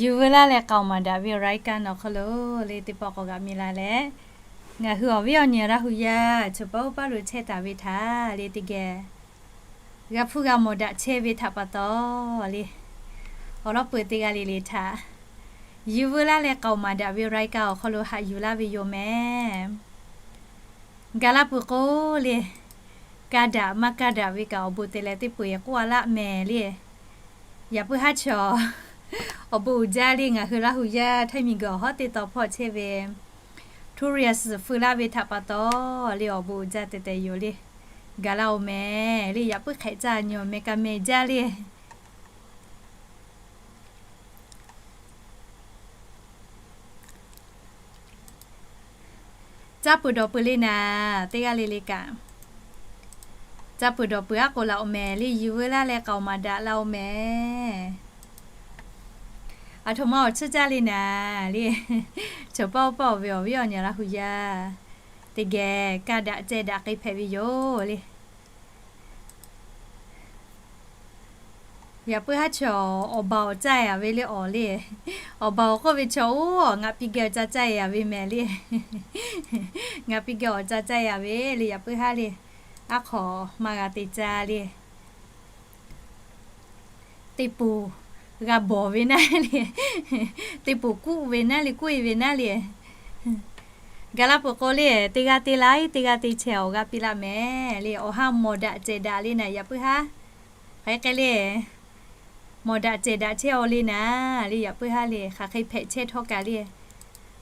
Yuˬ veu laˇ leh k'aoˍ maˍ daꞈ ve awˬ รายการ awˬ hk'aw lo le teˇ pawˆ k'awꞈ g'a mi la leh, ngaˬ hui awˬ viˉ awˬ nyi Laˇ hu yaˇ chaw paˉ oˇ paˉ lo chehˇ taˍ ve htaꞈ le teˇ geh g'a hpuˇ g'a mawˬ daꞈ chehˇ ve htaꞈ pa taw le, awˬ lawn peuˬ teˇ g'aˇ le le htaꞈ yuˬ veu laˇ leh k'aoˍ maˍ daꞈ ve awˬ รายการ awˬ hk'aw lo haꞈ yuˬ laˇ ve yoˬ mehˍ. Gaˬ la peuˬ k'o le, kaˇ daꞈ maˇ kaˇ daꞈ ve kaꞈ awˬ bon te leh teˇ peuˬ k'oˆ a laˆ mehˍ le. Yaꞈ puiˉ haˉ chaw awˬ bon uiˍ jaˇ le, ngaˬ hui Laˇ hu yaˇ Htaiˇ miˬguiˬ awˬ hawˉ teˇ taw hpawˇ chehˇ ve tourist feu laˇ ve htaꞈ pa taw le, awˬ bon uiˍ jaˇ tehꞈ tehꞈ yoˬ le. Gaˬ la oˬ mehˍ le, yaꞈ puiˉ hk'ehꞈ caˇ nyi awˬ meh ka meh jaˇ le. Caˇ peuˬ dawˬ peuˬ le naˍ, teˇ g'aˇ le le kaꞈ. Caˇ peuˬ dawˬ peuˬ aˉ k'o la oˬ mehˍ le, yuˬ veu laˇ leh k'aoˍ maˍ daꞈ la oˬ mehˍ. Aˬ htoꞈ ma awˬ tsuhˇ caˇ le naˍ le, chaw paˉ oˇ paˉ oˬ ve awˬ viˉ awˬ nyi Laˇ hu yaˇ teˇ geh kaˇ daꞈ ceh daꞈ k'ai hpehꞈ ve yoˬ le. Yaꞈ puiˉ haˉ chaw awˬ baˬ awˬ caˇ a ve le awˬ le. Awˬ baˬ awˬ k'oˆ ve chaw oˇ awˬ ngaˬ piˇ geh awˬ ca caˇ a ve mehˍ le. Ngaˬ piˇ geh awˬ ca caˇ a ve le, yaꞈ puiˉ haˉ le. Aˉ hk'aw maˇ g'a te caˇ le. Teˇ poˬ g'a bawˬ ve naˉ le, teˇ poˬ kuˆ ve naˉ le, kuˆ e ve naˉ le. Gaˬ la peuˬ k'o le, teˇ g'aˇ te laiˉ teˇ g'aˇ te chehˇ awˬ g'aˇ piˇ laˆ mehˍ le. Awˬ ha mawˬ daꞈ cehˬ daꞈ le naˍ, yaꞈ puiˉ haˉ. Hk'aˬ hk'e le, mawˬ daꞈ cehˬ daꞈ chehˇ aw le naˍ le, yaꞈ puiˉ haˉ le. Hk'aˬ hk'e hpehꞈ chehˇ htawˇ kaꞈ le,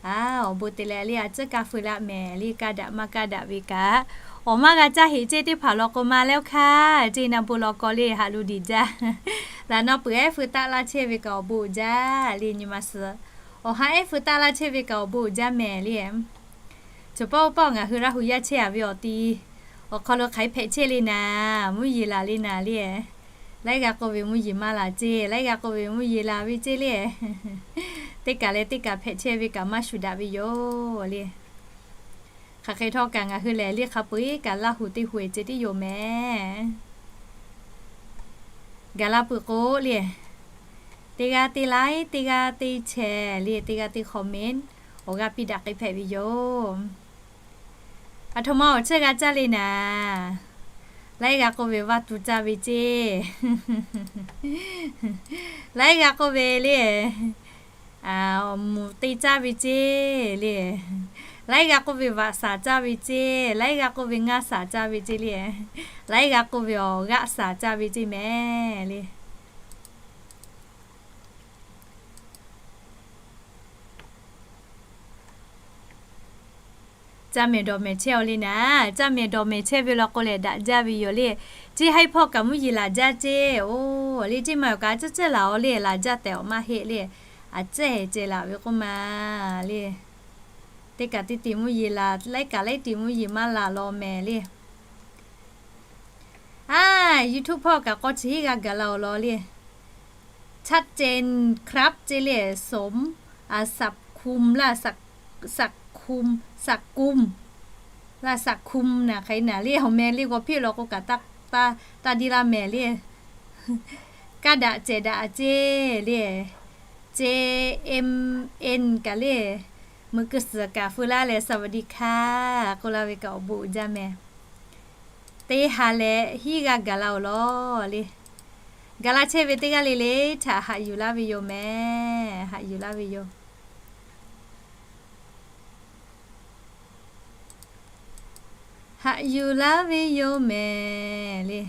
a, awˬ bon te leh le a tcuhˉ kaˇ feu laˆ mehˍ le. Kaˇ daꞈ maˇ kaˇ daꞈ ve kaꞈ, awˬ maˇ g'a caˇ heꞈ ceˇ teˇ hpaˍ law k'o ma leh oˇ hk'aˇ ceˇ na bon law k'aw le haꞈ lu diˬ jaˇ. Laꞈ naw peuˬ ehˉ feu taˆ laˇ chehˇ ve kaꞈ awˬ bon uiˍ jaˇ le, nyi ma suhˍ. Awˬ ha ehˉ feu taˆ laˇ chehˇ ve kaꞈ awˬ bon uiˍ jaˇ mehˍ le. Chaw paˉ oˇ paˉ ngaˬ hui Laˇ hu yaˇ chehˇ a ve awˬ ti awˬ hk'aw lo hk'aˬ hk'e hpehꞈ chehˇ le naˍ, mvuhˇ yeˬ laˬ le naˍ le. Laiˉ g'a k'oˆ ve mvuhˇ yeˬ maˇ laˬ ceˇ, laiˉ g'a k'oˆ ve mvuhˇ yeˬ laˬ ve ceˇ le. Teˇ kaˬ leh teˇ kaˬ hpehꞈ chehˇ ve kaꞈ maˇ shuˍ daꞈ ve yoˬ le. Hk'aˬ hk'e htawˇ kaꞈ ngaˬ hui lehˬ le hk'a peu-eˬ kaꞈ Laˇ hu teˇ hu e ceh tiˉ yoˬ mehˍ. Gaˬ la peuˬ k'o le, teˇ g'aˇ te laiˉ teˇ g'aˇ te chehˇ le, teˇ g'aˇ te comment awˬ g'aˇ piˇ daꞈ k'ai hpehꞈ ve yoˬ. Aˬ htoꞈ ma awˬ tsuhˇ g'a caˇ le naˍ, laiˉ g'a k'oˆ ve vaˇ tu caˇ ve ceˇ, laiˉ g'a k'oˆ ve le, mvuhˬ te caˇ ve ceˇ le, laiˉ g'a k'oˆ ve vaꞈ shaˍ caˇ ve ceˇ, laiˉ g'a k'oˆ ve ngaˇ shaˍ caˇ ve ceˇ le, laiˉ g'a k'oˆ ve awˬ g'aˆ shaˍ caˇ ve ceˇ mehˍ le. Caˇ mehˍ dawˬ mehˍ chehˇ aw le naˍ, caˇ mehˍ dawˬ mehˍ chehˇ ve law k'o lehˬ daꞈ jaˇ ve yoˬ le. Ceˇ haiˉ hpawˇ kaꞈ mvuhˇ yeˬ laˬ jaˇ ceˇ, oˇ le ceˇ ma awˬ kaꞈ a tcuhˉ tcuhˉ laˬ aw le, laˬ jaˇ tehꞈ awˬ maˇ heˆ le. A tcuhˉ e ceh laˬ ve k'oˆ ma le. Teˇ kaꞈ teˇ te mvuhˇ yeˬ laˬ, laiˉ kaꞈ laiˉ te mvuhˇ yeˬ maˇ laˬ law mehˍ le. A, YouTube hpawˇ kaꞈ k'aw chi hiˉ g'a gaˬ la awˬ lawn le. Chaˇ cen ครับ ceˇ le, สม a, สักคุม laˇ, สักคุม laˇ, สักคุม naˍ hk'e naˍ le, awˬ meh le g'aw hpiˇ law k'o kaꞈ taˇ diˇ laˇ mehˍ le. Kaˇ daꞈ cehˬ daꞈ ceˇ le, C M N kaꞈ le, meuꞈ keu suhˍ kaꞈ feu laˇ leh สวัสดีค่ะ k'oˆ laˇ ve kaꞈ awˬ bon uiˍ jaˇ mehˍ. Teˇ ha leh hiˉ g'a gaˬ la awˬ lawn le. Gaˬ la chehˇ ve teˇ g'aˇ le le htaꞈ haꞈ yuˬ laˇ ve yoˬ mehˍ. Haꞈ yuˬ laˇ ve yoˬ. Haꞈ yuˬ laˇ ve yoˬ mehˍ le.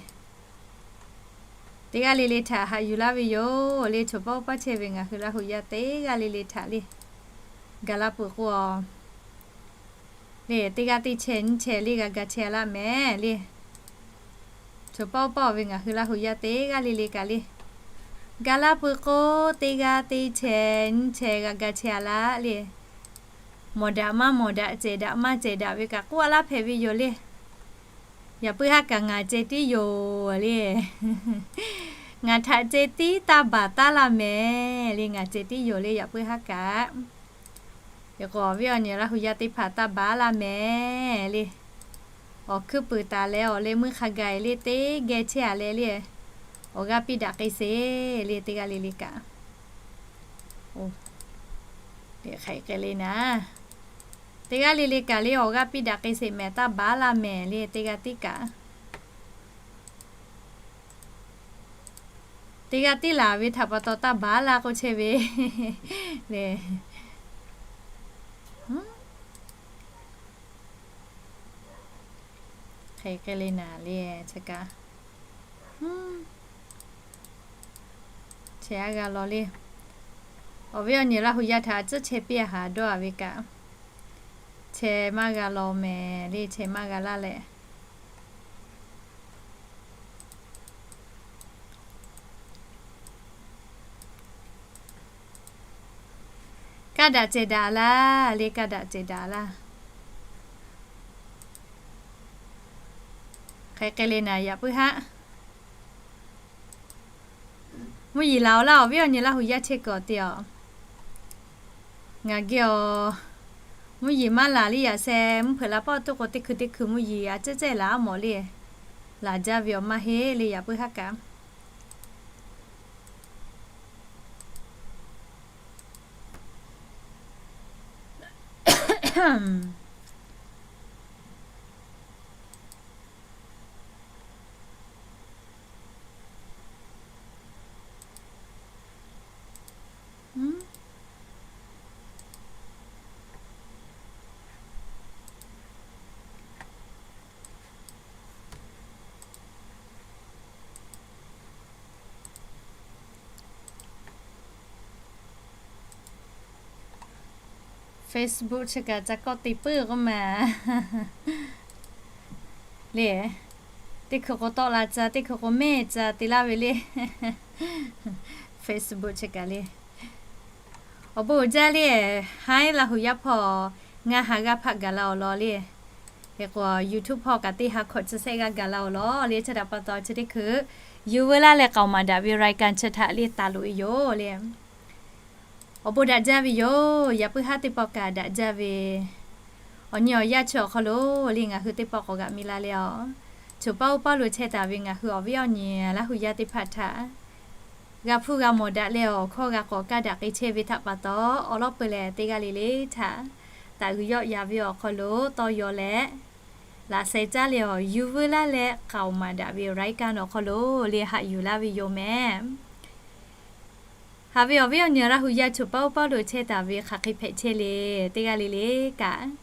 Teˇ g'aˇ le le htaꞈ haꞈ yuˬ laˇ ve yoˬ le. Chaw paˉ oˇ paˉ chehˇ ve ngaˬ hui Laˇ hu yaˇ teˇ g'aˇ le le htaꞈ le. Gaˬ la peuˬ k'o le, teˇ g'aˇ teˇ chehˇ nyiˇ chehˇ le g'a ga chehˇ laˇ mehˍ le. Chaw paˉ oˇ paˉ ve ngaˬ hui Laˇ hu yaˇ teˇ g'aˇ le le kaꞈ le, gaˬ la peuˬ k'o, teˇ g'aˇ teˇ chehˇ nyiˇ chehˇ g'a ga chehˇ a laˇ le. Mawˬ daꞈ maˇ mawˬ daꞈ, cehˬ daꞈ maˇ cehˬ daꞈ ve kaꞈ k'oˆ a laˇ hpehꞈ ve yoˬ le. Yaꞈ puiˉ haˉ kaꞈ ngaˬ ceh tiˉ yoˬ le. Ngaˬ htaꞈ ceh tiˉ taˇ baˬ taˉ laˇ mehˍ le. Ngaˬ ceh tiˉ yoˬ le, yaꞈ puiˉ haˉ kaꞈ. Yaꞈ k'o awˬ viˉ awˬ nyi Laˇ hu yaˇ teˇ hpaˍ taˇ baˬ laˇ mehˍ le. Awˬ hkuiˉ puiˍ taˍ leh awˬ leh meuˇ hk'a gaˬ le teˇ geh chehˇ a leh le. Awˬ g'aˇ piˇ daꞈ k'ai sheˍ le, teˇ g'aˇ le le kaꞈ. Hk'e k'ai le naˍ. Teˇ g'aˇ le le kaꞈ le awˬ g'aˇ piˇ daꞈ k'ai sheˍ mehˍ, taˇ baˬ laˇ mehˍ le, teˇ g'aˇ tiˉ kaꞈ. Teˇ g'aˇ tiˉ laˬ ve htaꞈ pa taw taˇ baˬ laˇ k'oˆ chehˇ ve le. Hk'e k'ai le naˍ le, chi kaꞈ. Chehˇ aˉ g'a law le. Awˬ viˉ awˬ nyi Laˇ hu yaˇ htaꞈ tcuhˉ chehˇ piˇ a haˍ dawˇ a ve kaꞈ, chehˇ maˇ g'a law mehˍ le, chehˇ maˇ g'a laˇ leh. Kaˇ daꞈ cehˬ daꞈ laˇ le, kaˇ daꞈ cehˬ daꞈ laˇ. Hk'e k'ai le naˍ, yaꞈ puiˉ haˆ. Mvuhˇ yeˬ laˬ-oꞈ laˇ, awˬ viˉ awˬ nyi Laˇ hu yaˇ chehˇ kuiˬ awˬ te aˬ. Ngaˬ geh awˬ, mvuhˇ yeˬ maˇ laˬ le, yaꞈ sheh mvuhˇ hpeuꞈ la pawˆ tuˉ k'o, teˇ hkui teˇ hkui mvuhˇ yeˬ a cehˉ cehˉ laˬ aˉ mawˬ le. Laˬ jaˇ ve awˬ maˇ heˆ le, yaꞈ puiˉ haˆ kaꞈ. Facebook chi kaꞈ ca kawˆ te puiˉ k'oˆ ma le. Teˇ hkui k'o tawˆ la ca, teˇ hkui k'o mehˇ ca te laˇ ve le. Facebook chi kaꞈ le. Awˬ bon uiˍ jaˇ le, Haiˉ Laˇ hu yaˇ hpawˇ ngaˬ ha g'aˇ hpaˆ gaˬ la awˬ lawn le. Hk'e k'o YouTube hpawˇ kaꞈ teˇ ha hkawꞈ chi shehˆ g'aˇ gaˬ la awˬ lawn le, chi htaꞈ pa taw chi teˇ hkui yuˬ veu laˇ leh k'aoˍ maˍ daꞈ ve รายการ chi htaꞈ le taˍ loꞈ e yoˬ le. Awˬ bon daꞈ jaˇ ve yoˬ. Yaꞈ puiˉ haˉ teˇ pawˆ kaꞈ daꞈ jaˇ ve, awˬ nyi awˬ yanˇ chi awˬ hk'aw lo le ngaˬ hui teˇ pawˆ k'awꞈ g'aꞈ mi la le a. Choˬ paˇ oˇ paˇ lo chehˇ taˍ ve ngaˬ hui awˬ viˉ awˬ nyi Laˇ hu yaˇ teˇ hpaˍ htaꞈ g'a hpuˇ g'a mawˬ daꞈ leh awˬ hkawˇ g'a k'awꞈ kaˇ daꞈ k'ai chehˇ ve htaꞈ pa taw, awˬ lawˉ peu leh teˇ g'aˇ le le htaꞈ taˍ g'uiˬ yawˆ ya ve awˬ hk'aw lo tawˇ yaw leh, laꞈ sheh caˉ leh awˬ yuˬ veu laˇ leh k'aoˍ maˍ daꞈ ve รายการ awˬ hk'aw lo le haꞈ yuˬ laˇ ve yoˬ mehˍ. Haꞈ ve awˬ viˉ awˬ nyi Laˇ hu yaˇ choˬ paˇ oˇ paˇ lo chehˇ taˍ ve hk'aˬ hk'e hpehꞈ chehˇ le, teˇ g'aˇ le le kaꞈ,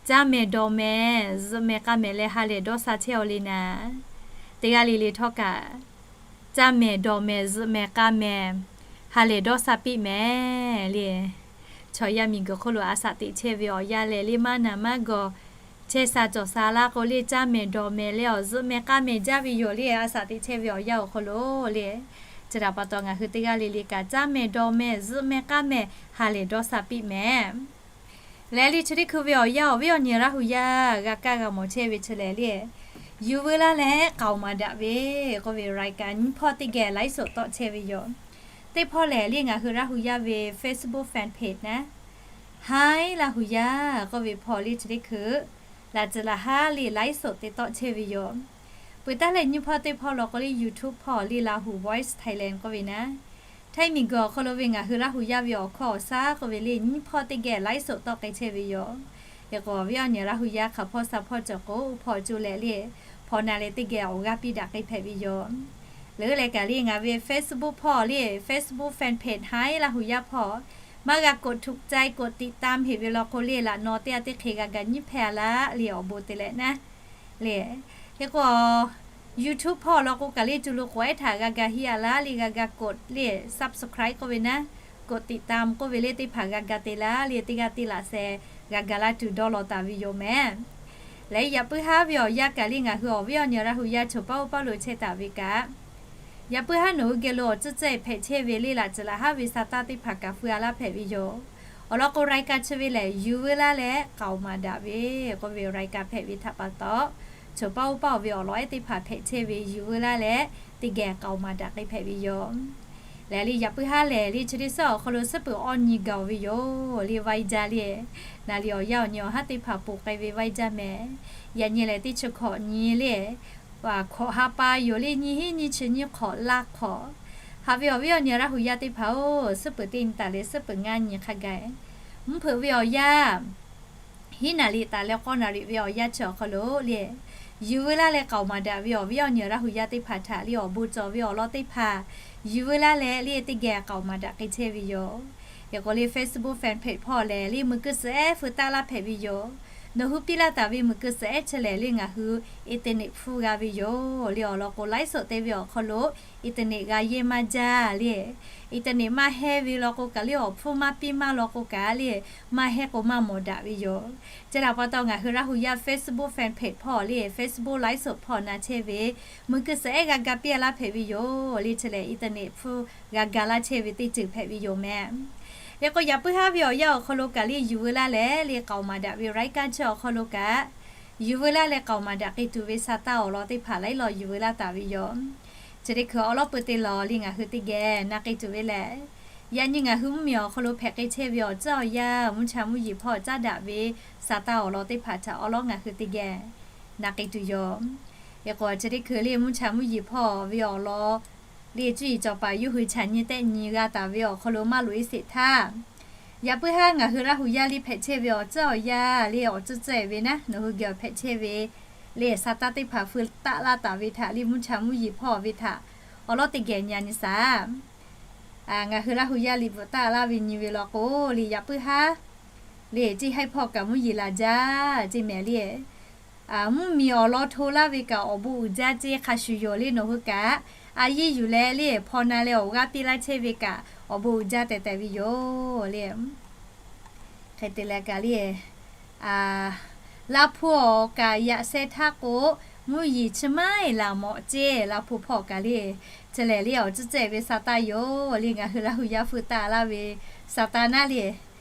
caˇ mehˍ dawˬ mehˍ zuhꞈ mehˍ k'a mehˍ leh ha lehˬ dawˇ sha chehˇ aw le naˍ. Teˇ g'aˇ le le htawˇ kaꞈ, caˇ mehˍ dawˬ mehˍ zuhꞈ mehˍ k'a mehˍ ha lehˬ dawˇ sha piˇ mehˍ le. Chaw yaˇ miˬ guiˬ hk'oˆ lo a shaꞈ teꞈ chehˇ ve awˬ yanˇ lehˬ le maˇ naˍ maˇ gawˬ chehˇ sha cawˬ sha laˇ k'o le, caˇ mehˍ dawˬ mehˍ leh awˬ zuhꞈ mehˍ k'a mehˍ jaˇ ve yoˬ le, a shaꞈ teꞈ chehˇ ve awˬ yanˇ awˬ hk'aw lo le. Chi htaꞈ pa taw ngaˬ hui teˇ g'aˇ le le kaꞈ caˇ mehˍ dawˬ mehˍ zuhꞈ mehˍ k'a mehˍ ha lehˬ dawˇ sha piˇ mehˍ. Leh le chi teˇ hkui ve awˬ yanˇ awˬ viˉ awˬ nyi Laˇ hu yaˇ g'a kaˇ g'a mawˬ chehˇ ve chi lehˬ le, yuˬ veu laˇ leh k'aoˍ maˍ daꞈ ve k'oˆ ve รายการ nyiˇ hpawˇ teˇ geh ไลฟ์สด tawˆ chehˇ ve yoˬ. Teˇ hpawˇ lehˬ le ngaˬ hui Laˇ hu yaˇ ve Facebook fan page naˉ, Haiˉ Laˇ hu yaˇ k'oˆ ve hpawˇ le chi teˇ hkui laꞈ tcuh laꞈ haˉ le ไลฟ์สด te tawˆ chehˇ ve yoˬ. Peuˬ taˉ leh nyiˇ hpawˇ teˇ hpawˇ lo k'o le YouTube hpawˇ le Laˇ hu Voice Thailand k'oˆ ve naˉ, Htaiˇ miˬ guiˬ awˬ hk'aw lo ve ngaˬ hui Laˇ hu yaˇ ve awˬ hkawˇ awˬ shaˉ k'oˆ ve le nyiˇ hpawˇ teˇ geh ไลฟ์สด tawˆ k'ai chehˇ ve yoˬ. Hk'e k'o awˬ viˉ awˬ nyi Laˇ hu yaˇ hk'aˬ hpawˇ sha hpawˇ cawˬ k'o, hpawˇ co leh le hpawˇ na leh teˇ geh awˬ g'aˇ piˇ daꞈ k'ai hpehꞈ ve yoˬ. Leuˉ leh kaꞈ le ngaˬ ve Facebook hpawˇ le Facebook fan page Haiˉ Laˇ hu yaˇ hpawˇ maˇ g'a กดถูกใจ กดติดตาม heꞈ ve law k'o le laꞈ naw teˇ g'aˇ teˇ hk'e g'a ga nyiˇ hpehˇ a laˇ le awˬ bon te leh naˉ le. Hk'e k'o YouTube hpawˇ law k'o kaꞈ le cu lo k'awehˉ htaꞈ g'a ga hiˆ a laˇ le g'a ga กด le subscribe k'oˆ ve naˉ, กดติดตาม k'oˆ ve le teˇ hpaˍ g'a ga te laˇ le teˇ g'aˇ teˇ laꞈ sheh g'a ga laˇ tuˬ dawˇ law taˍ ve yoˬ mehˍ. Leh yaꞈ puiˉ haˉ ve awˬ yanˇ kaꞈ le ngaˬ hui awˬ viˉ awˬ nyi Laˇ hu yaˇ choˬ paˇ oˇ paˇ lo chehˇ taˍ ve kaꞈ, yaꞈ puiˉ haˉ nawˬ hui geh lo awˬ tcuhˉ cehˇ hpehꞈ chehˇ ve le laꞈ tcuh laꞈ haˉ ve sa taˇ teˇ hpaˍ kaꞈ feu a laˇ hpehꞈ ve yoˬ. Awˬ lawn k'o รายการ chi ve lehˬ yuˬ veu laˇ leh k'aoˍ maˍ daꞈ ve k'oˆ ve รายการ hpehꞈ ve htaꞈ pa taw, choˬ paˇ oˇ paˇ oˬ ve awˬ lawn ehˉ teˇ hpaˍ hpehꞈ chehˇ ve yuˬ veu laˇ leh teˇ geh k'aoˍ maˍ daꞈ k'ai hpehꞈ ve yoˬ. Leh le yaꞈ puiˉ haˉ lehˬ le chi teˇ suhˉ awˬ hk'aw lo suhˉ peuˬ awˇ nyi gaˬ ve yoˬ le vaiˇ jaˇ le. Naˍ liꞈ awˬ yanˇ awˬ nyi awˬ haˉ teˇ hpaˍ ponˬ k'ai ve vaiˇ jaˇ mehˍ. Yaꞈ nyi lehˬ teˇ chi hkawꞈ nyi le Hkawꞈ ha pa yoˬ le, nyiˇ hinˉ nyiˇ chi nyiˇ hk'awꞈ laˇ hk'awꞈ. Haꞈ ve awˬ viˉ awˬ nyi Laˇ hu yaˇ teˇ hpaˍ-oˬ, suhˉ peuˬ teˇ nyi taˍ leh suhˉ peuˬ ngaˇ nyi hk'a gaˬ, mvuhˇ hpeuꞈ ve awˬ yanˇ, hiˉ naˍ riˍ taˍ leh k'awˇ naˍ riˍ ve awˬ yanˇ chi awˬ hk'aw lo le, yuˬ veu laˇ leh k'aoˍ maˍ daꞈ ve awˬ viˉ awˬ nyi Laˇ hu yaˇ teˇ hpaˍ htaꞈ le awˬ bon cawˬ ve awˬ lawn teˇ hpaˍ yuˬ veu laˇ leh le teˇ geh k'aoˍ maˍ daꞈ k'ai chehˇ ve yoˬ. Hk'e k'o le Facebook fan page hpawˇ lehˬ le mui kuiˬ suhˍ ehˉ feu taˆ laˇ hpehꞈ ve yoˬ. Nawˬ hui piˇ laˇ taˍ ve mui kuiˬ suhˍ ehˉ chi lehˬ le ngaˬ hui internet hpfuhˇ g'a ve yoˬ. Le awˬ lawn k'o laiˉ suhˍ te ve awˬ hk'aw lo internet g'a yehˇ maˇ jaˇ le. Internet maˇ hehnˇ ve law k'o kaꞈ le awˬ hpfuhˇ maˇ piˇ maˇ law k'o kaꞈ le maˇ hehnˇ k'o maˇ mawˬ daꞈ ve yoˬ. Chi htaꞈ pa taw ngaˬ hui Laˇ hu yaˇ Facebook fan page hpawˇ le Facebook laiˉ suhˍ hpawˇ na chehˇ ve mui kuiˬ suhˍ ehˉ g'a ga piˇ laˇ hpehꞈ ve yoˬ. Le chi lehˬ internet hpfuhˇ g'a ga laˇ chehˇ ve teˇ ceuˬ hpehꞈ ve yoˬ meh. Hk'e k'o yaꞈ puiˉ haˉ ve awˬ yanˇ awˬ hk'aw lo kaꞈ le yuˬ veu laˇ leh le k'aoˍ maˍ daꞈ ve รายการ chi awˬ hk'aw lo kaꞈ yuˬ veu laˇ leh k'aoˍ maˍ daꞈ k'ai tuˬ ve sa taˇ awˬ lawn teˇ hpaˍ laiˉ law yuˬ veu laˇ taˍ ve yoˬ. Chi teˇ hkui awˉ lawˉ pui te lawˬ le ngaˬ hui teˇ geh na k'ai tuˬ ve lehˬ, yaꞈ nyi ngaˬ hui mvuhˇmiˬ awˬ hk'aw lo hpehꞈ k'ai chehˇ ve awˬ tcuhˉ awˬ yanˇ mvuhˇ cha mvuhˇ yeˬ hpawˇ caˉ daꞈ ve sa taˇ awˬ lawn teˇ hpaˍ htaꞈ awˉ lawˉ ngaˬ hui teˇ geh na k'ai tuˬ yoˬ. Hk'e k'o chi teˇ hkui le mvuhˇ cha mvuhˇ yeˬ hpawˇ ve awˬ lawn le cuˇ yiˍ cawˬ paˍ yawˇ hui chaꞈ nyi tehˆ nyi g'a taˍ ve awˬ hk'aw lo maˇ loꞈ e sheˍ htaˇ, yaꞈ puiˉ haˉ ngaˬ hui Laˇ hu yaˇ le hpehꞈ chehˇ ve awˬ tcuhˉ awˬ yanˇ le awˬ tcuhˉ tcuhˉ e ve naˉ nawˬ hui geh awˬ hpehꞈ chehˇ ve le sa taˇ teˇ hpaˍ feu taˆ laˇ taˍ ve htaꞈ le mvuhˇ cha mvuhˇ yeˬ hpawˇ ve htaꞈ awˉ lawˉ teˇ geh nyi nyi shaˍ. Ngaˬ hui Laˇ hu yaˇ liꞈ bvuhꞈ taˆ laˇ ve nyi ve law k'o le yaꞈ puiˉ haˉ le ceˇ haiˇ hpawˇ kaꞈ mvuhˇ yeˬ laˬ jaˇ ceˇ mehˍ le. Mvuhˇmiˬ awˬ lawn hto laˇ ve kaꞈ awˬ bon uiˍ jaˇ ceˇ hk'a shuˍ yoˬ le nawˬ hui kaꞈ a yiˇ yuˬ leh le hpaw na leh awˬ g'aˇ piˇ laˇ chehˇ ve kaꞈ awˬ bon uiˍ jaˇ tehꞈ tehꞈ ve yoˬ le. Hk'e te leh kaꞈ le Laˇ hpu awˬ kaꞈ yaꞈ sheh htaˇ k'o, mvuhˇ yeˬ chi maˇ eˬ laˬ mawꞈ ceˇ Laˇ hpu hpawˇ kaꞈ le, chi lehˬ le awˬ tcuhˉ tcuhˉ e ve sa taˇ yoˬ le ngaˬ hui Laˇ hu yaˇ feu taˆ laˇ ve sa taˇ naˉ le.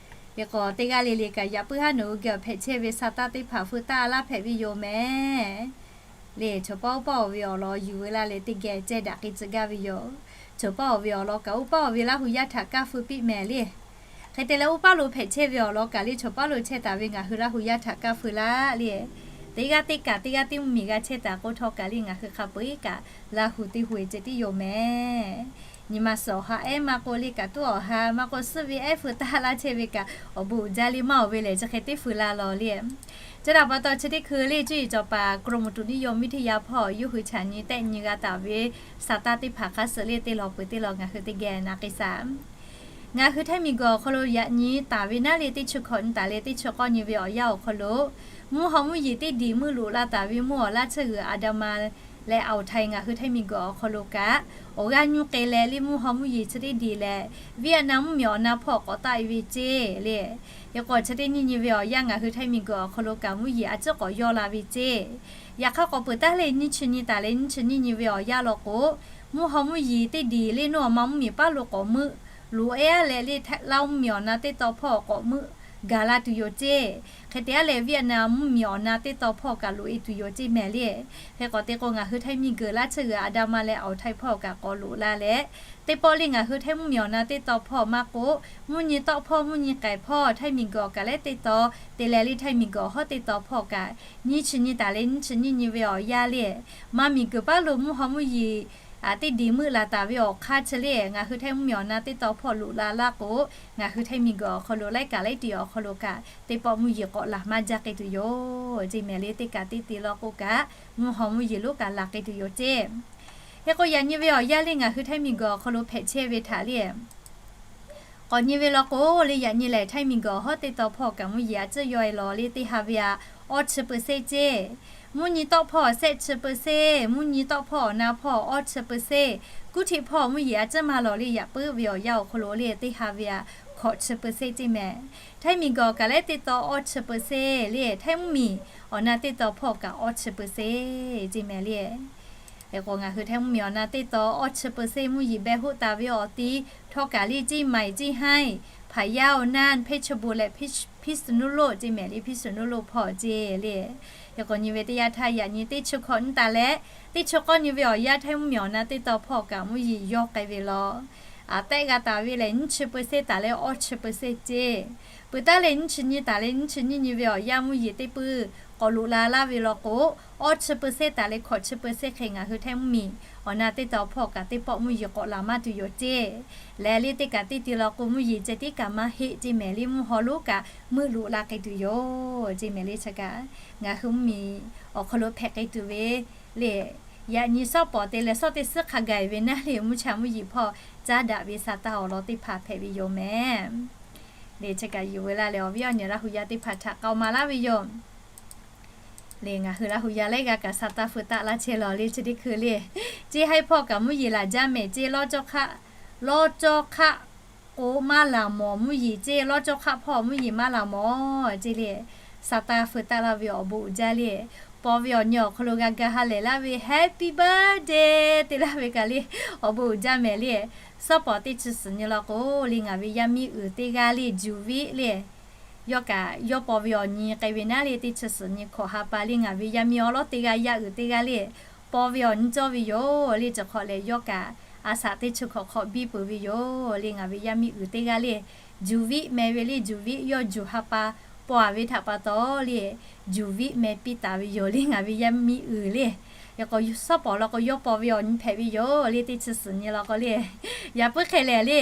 Hk'e k'o teˇ g'aˇ le le kaꞈ yaꞈ puiˉ haˉ nawˬ hui geh awˬ hpehꞈ chehˇ ve sa taˇ teˇ hpaˍ feu taˆ laˇ hpehꞈ ve yoˬ mehˍ. Le choˬ paˇ oˇ paˇ awˬ ve awˬ lawn yuˬ veu laˇ leh teˇ geh ceh daꞈ k'ai tcuh gaˇ ve yoˬ. Choˬ paˇ awˬ ve awˬ lawn kaꞈ oˇ paˇ awˬ ve Laˇ hu yaˇ htaꞈ kaˇ feu piˇ mehˍ le. Hk'e te leh oˇ paˇ lo hpehꞈ chehˇ ve awˬ lawn kaꞈ le choˬ paˇ lo chehˇ taˍ ve ngaˬ hui Laˇ hu yaˇ htaꞈ kaˇ feu laˇ le. Teˇ g'aˇ teˇ kaꞈ teˇ g'aˇ teˇ mvuhˇmiˬ g'a chehˇ taˍ k'o htawˇ kaꞈ le ngaˬ hui hk'a peu eˬ kaꞈ Laˇ hu teˇ hu e ceh tiˉ yoˬ mehˍ. Nyi ma suhˍ awˬ ha ehˉ maˇ k'oˆ le kaꞈ tuˉ awˬ ha maˇ k'oˆ suhˉ ve ehˉ feu taˇ laˇ chehˇ ve kaꞈ awˬ bon uiˍ jaˇ le maˇ awˬ ve lehˬ chi hk'e teˇ feu la lawˬ le. Chi htaꞈ pa taw chi teˇ hkui le cuˇ yiˍ cawˬ paˍ กรมอุตุนิยมวิทยา hpawˇ yawˇ hui chaꞈ nyi tehˆ nyi g'a taˍ ve sa taˇ teˇ hpaˍ hk'a suh le teˇ lawˬ peuˬ teˇ lawˬ ngaˬ hui teˇ geh na k'ai shaˍ. Ngaˬ hui Htaiˇ miˬguiˬ awˬ hk'aw lo yaꞈ nyi taˍ ve naˉ le teˇ chi hkawꞈ nyi taˍ leh teˇ chi k'awˇ nyi ve awˬ yanˇ awˬ hk'aw lo, mvuhˇ haw mvuhˇ yeˬ teˇ diˬ meuˆ loꞈ la taˍ ve mvuhˇ awˬ laˇ tsuhˇ g'uiˬ Andaman leh Awˬ htaiˍ ngaˬ hui Htaiˇ miˬguiˬ awˬ hk'aw lo kaꞈ awˬ g'aˇ nyuˇ k'ai leh le mvuhˇ haw mvuhˇ yeˬ chi teˇ diˬ leh Vietnam mvuhˇmiˬ awˬ na hpawˇ k'awꞈ taˆ e ve ceˇ le. Hk'e k'o chi teˇ nyiˇ nyi ve awˬ yanˇ ngaˬ hui Htaiˇ miˬguiˬ awˬ hk'aw lo kaꞈ mvuhˇ yeˬ a ciˉ k'awꞈ yawˇ la ve ceˇ. Yaꞈ hk'aˇ k'awꞈ peuˬ taˉ le nyiˇ chi nyi taˍ leh nyiˇ chi nyiˇ nyi ve awˬ yanˇ law k'o, mvuhˇ haw mvuhˇ yeˬ teˇ diˬ le nuˇ awˬ ma mvuhˇmiˬ paˉ lo k'awꞈ meuˆ loꞈ e aˉ leh le Laˇ mvuhˇmiˬ awˬ na teˇ taw hpawˇ k'awꞈ meuˆ gaˬ la tuˬ yoˬ ceˇ. Hk'e te aˉ leh Vietnam mvuhˇmiˬ awˬ na teˇ taw hpawˇ kaꞈ loꞈ e tuˬ yoˬ ceˇ mehˍ le. Hk'e k'awꞈ te k'o ngaˬ hui Htaiˇ miˬguiˬ laˇ tsuhˇ g'uiˬ Andaman leh Awˬ htaiˍ hpawˇ kaꞈ k'awꞈ loꞈ la leh, teˇ pawˆ le ngaˬ hui Htaiˇ mvuhˇmiˬ awˬ na teˇ taw hpawˇ maˇ k'oˆ, mvuhˇ nyi tawˆ hpawˇ mvuhˇ nyi k'ehˬ hpawˇ Htaiˇ miˬguiˬ awˬ kaꞈ leh teˇ taw te leh le Htaiˇ miˬguiˬ awˬ hawˉ teˇ taw hpawˇ kaꞈ nyiˇ chi nyi taˍ leh nyiˇ chi nyiˇ nyi ve awˬ yanˇ le, maˇ miˬguiˬ paˉ lo mvuhˇ haw mvuhˇ yeˬ teˇ diˬ meuˆ la taˍ ve awˬ hk'aˇ chi le ngaˬ hui Htaiˇ mvuhˇmiˬ awˬ na teˇ taw hpawˇ loꞈ la laˇ k'o, ngaˬ hui Htaiˇ miˬguiˬ awˬ hk'aw lo laiˉ kaꞈ laiˉ tiꞈ awˬ hk'aw lo kaꞈ teˇ pawˆ mvuhˇ yeˬ k'awꞈ laˬ maˇ jaˇ k'ai tuˬ yoˬ ceˇ mehˍ le. Teˇ kaꞈ teˇ te law k'o kaꞈ mvuhˇ haw mvuhˇ yeˬ lonˉ kaꞈ laˬ k'ai tuˬ yoˬ ceˇ. Hk'e k'o yaꞈ nyi ve awˬ yanˇ le ngaˬ hui Htaiˇ miˬguiˬ awˬ hk'aw lo hpehꞈ chehˇ ve htaꞈ le k'awꞈ nyi ve law k'o le yaꞈ nyi lehˬ Htaiˇ miˬguiˬ awˬ hawˉ teˇ taw hpawˇ kaꞈ mvuhˇ yeˬ a ciˉ yawˇ e lawˬ le teˇ ha ve aꞈ awˇ chi เปอร์เซ็นต์ ceˇ. Mvuhˇ nyi tawˆ hpawˇ shehˆ chi เปอร์เซ็นต์, mvuhˇ nyi tawˆ hpawˇ awˬ na hpawˇ awˇ chi เปอร์เซ็นต์, kuˉ htiꞈ hpawˇ mvuhˇ yeˬ a ciˉ maˇ lawˬ le yaꞈ puiˉ ve awˬ yanˇ awˬ hk'aw lo le teˇ ha ve aꞈ hkawꞈ chi เปอร์เซ็นต์ ceˇ mehˍ. Htaiˇ miˬguiˬ awˬ kaꞈ leh teˇ taw awˇ chi เปอร์เซ็นต์ le Htaiˇ mvuhˇmiˬ awˬ na teˇ taw hpawˇ kaꞈ awˇ chi เปอร์เซ็นต์ ceˇ mehˍ le. Hk'e k'o ngaˬ hui Htaiˇ mvuhˇmiˬ awˬ na teˇ taw awˇ chi เปอร์เซ็นต์ mvuhˇ yeˬ beh hoˆ taˍ ve awˬ ti htawˇ kaꞈ le Ceˇ Maiˍ, Ceˇ Haiˇ, Hpaˍ Yaˇ, Awˬ Nanˇ, Hpeˇ Chi Bon leh Hpiˇ Suˍ Nuˇ Loˆ ceˇ mehˍ le Hpiˇ Suˍ Nuˇ Loˆ hpawˇ ceˇ le. Hk'e k'o nyi ve teˇ yanˇ htaˇ yaꞈ nyi teˇ chi hkawꞈ nyi taˍ leh teˇ chi k'awˇ nyi ve awˬ yanˇ Htaiˇ mvuhˇmiˬ awˬ na teˇ taw hpawˇ kaꞈ mvuhˇ yeˬ yawˇ k'ai ve lawˬ. Aˬ tehˆ g'a taˍ ve lehˬ nyiˇ chi เปอร์เซ็นต์ taˍ leh awˇ chi เปอร์เซ็นต์ ceˇ. Peuˬ taˉ leh nyiˇ chi nyi taˍ leh nyiˇ chi nyiˇ nyi ve awˬ yanˇ mvuhˇ yeˬ teˇ puiˉ k'awꞈ loꞈ la laˇ ve law k'o, awˇ chi เปอร์เซ็นต์ taˍ leh hkawꞈ chi เปอร์เซ็นต์ hk'e ngaˬ hui Htaiˇ mvuhˇmiˬ awˬ na teˇ taw hpawˇ kaꞈ teˇ pawˆ mvuhˇ yeˬ k'awꞈ laˬ maˇ tuˬ yoˬ ceˇ. Lehˬ le teˇ kaꞈ teˇ ti law k'o, mvuhˇ yeˬ ceh tiˉ kaꞈ maˇ heˆ ceˇ mehˍ le, mvuhˇ haw lonˉ kaꞈ meuˆ loꞈ la k'ai tuˬ yoˬ ceˇ mehˍ le. Chi kaꞈ ngaˬ hui mvuhˇmiˬ awˬ hk'aw lo hpehꞈ k'ai tuˬ ve le, yaꞈ nyi shawˉ pawˍ te leh shawˉ teˇ suhˉ hk'a gaˬ ve naˉ le, mvuhˇ cha mvuhˇ yeˬ hpawˇ caˉ daꞈ ve sa taˇ awˬ lawn teˇ hpaˍ hpehꞈ ve yoˬ mehˍ. Le chi kaꞈ yuˬ ve laˇ leh awˬ viˉ awˬ nyi Laˇ hu yaˇ teˇ hpaˍ htaꞈ k'aoˍ maˍ laˇ ve yoˬ. Le ngaˬ hui Laˇ hu yaˇ laiˉ g'aˇ kaꞈ sa taˇ feu taˆ laˇ chehˇ lawˬ le chi teˇ hkui le, ceˇ haiˉ hpawˇ kaꞈ mvuhˇ yeˬ laˬ jaˇ mehˍ ceˇ, lawˇ cawˇ hk'aˆ, lawˇ cawˇ hk'aˆ k'o maˇ laˬ mawˬ mvuhˇ yeˬ ceˇ, lawˇ cawˇ hk'aˆ hpawˇ mvuhˇ yeˬ maˇ laˬ mawˬ ceˇ le, sa taˇ feu taˆ laˇ ve awˬ bon uiˍ jaˇ le, paw ve awˬ nyi awˬ hk'aw lo g'a ga ha lehˬ laˇ ve Happy birthday te laˇ ve kaꞈ le, awˬ bon uiˍ jaˇ mehˍ le. Shawˉ pawˍ teˇ chi suhˍ nyi law k'o le, ngaˬ ve yaˇ miˇ uiˍ teˇ g'aˇ le, Juˍ viˆ le, yawˇ kaꞈ yawˇ paw ve awˬ nyi k'ai ve naˉ le, teˇ chi suhˍ nyi hkawꞈ ha pa le, ngaˬ ve yaˇ miˇ awˉ lawˉ teˇ g'aˇ yaˇ uiˍ teˇ g'aˇ le, paw ve awˬ nyi cawˇ ve yoˬ le. Chi hk'awꞈ lehˬ yawˇ kaꞈ a shaꞈ teˇ chi hkawꞈ hk'awꞈ biˇ peuˬ ve yoˬ le, ngaˬ ve yaˇ miˇ uiˍ teˇ g'aˇ le, Juˍ viˆ meh ve le, Juˍ viˆ yawˇ Juˍ ha pa paw a ve htaꞈ pa taw le, Juˍ viˆ meh piˇ taˍ ve yoˬ le, ngaˬ ve yaˇ miˇ uiˍ le. Hk'e k'o shawˉ pawˍ law k'o yawˇ paw ve awˬ nyi hpehꞈ ve yoˬ le, teˇ chi suhˍ nyi law k'o le, yaꞈ puiˉ hk'e lehˬ le,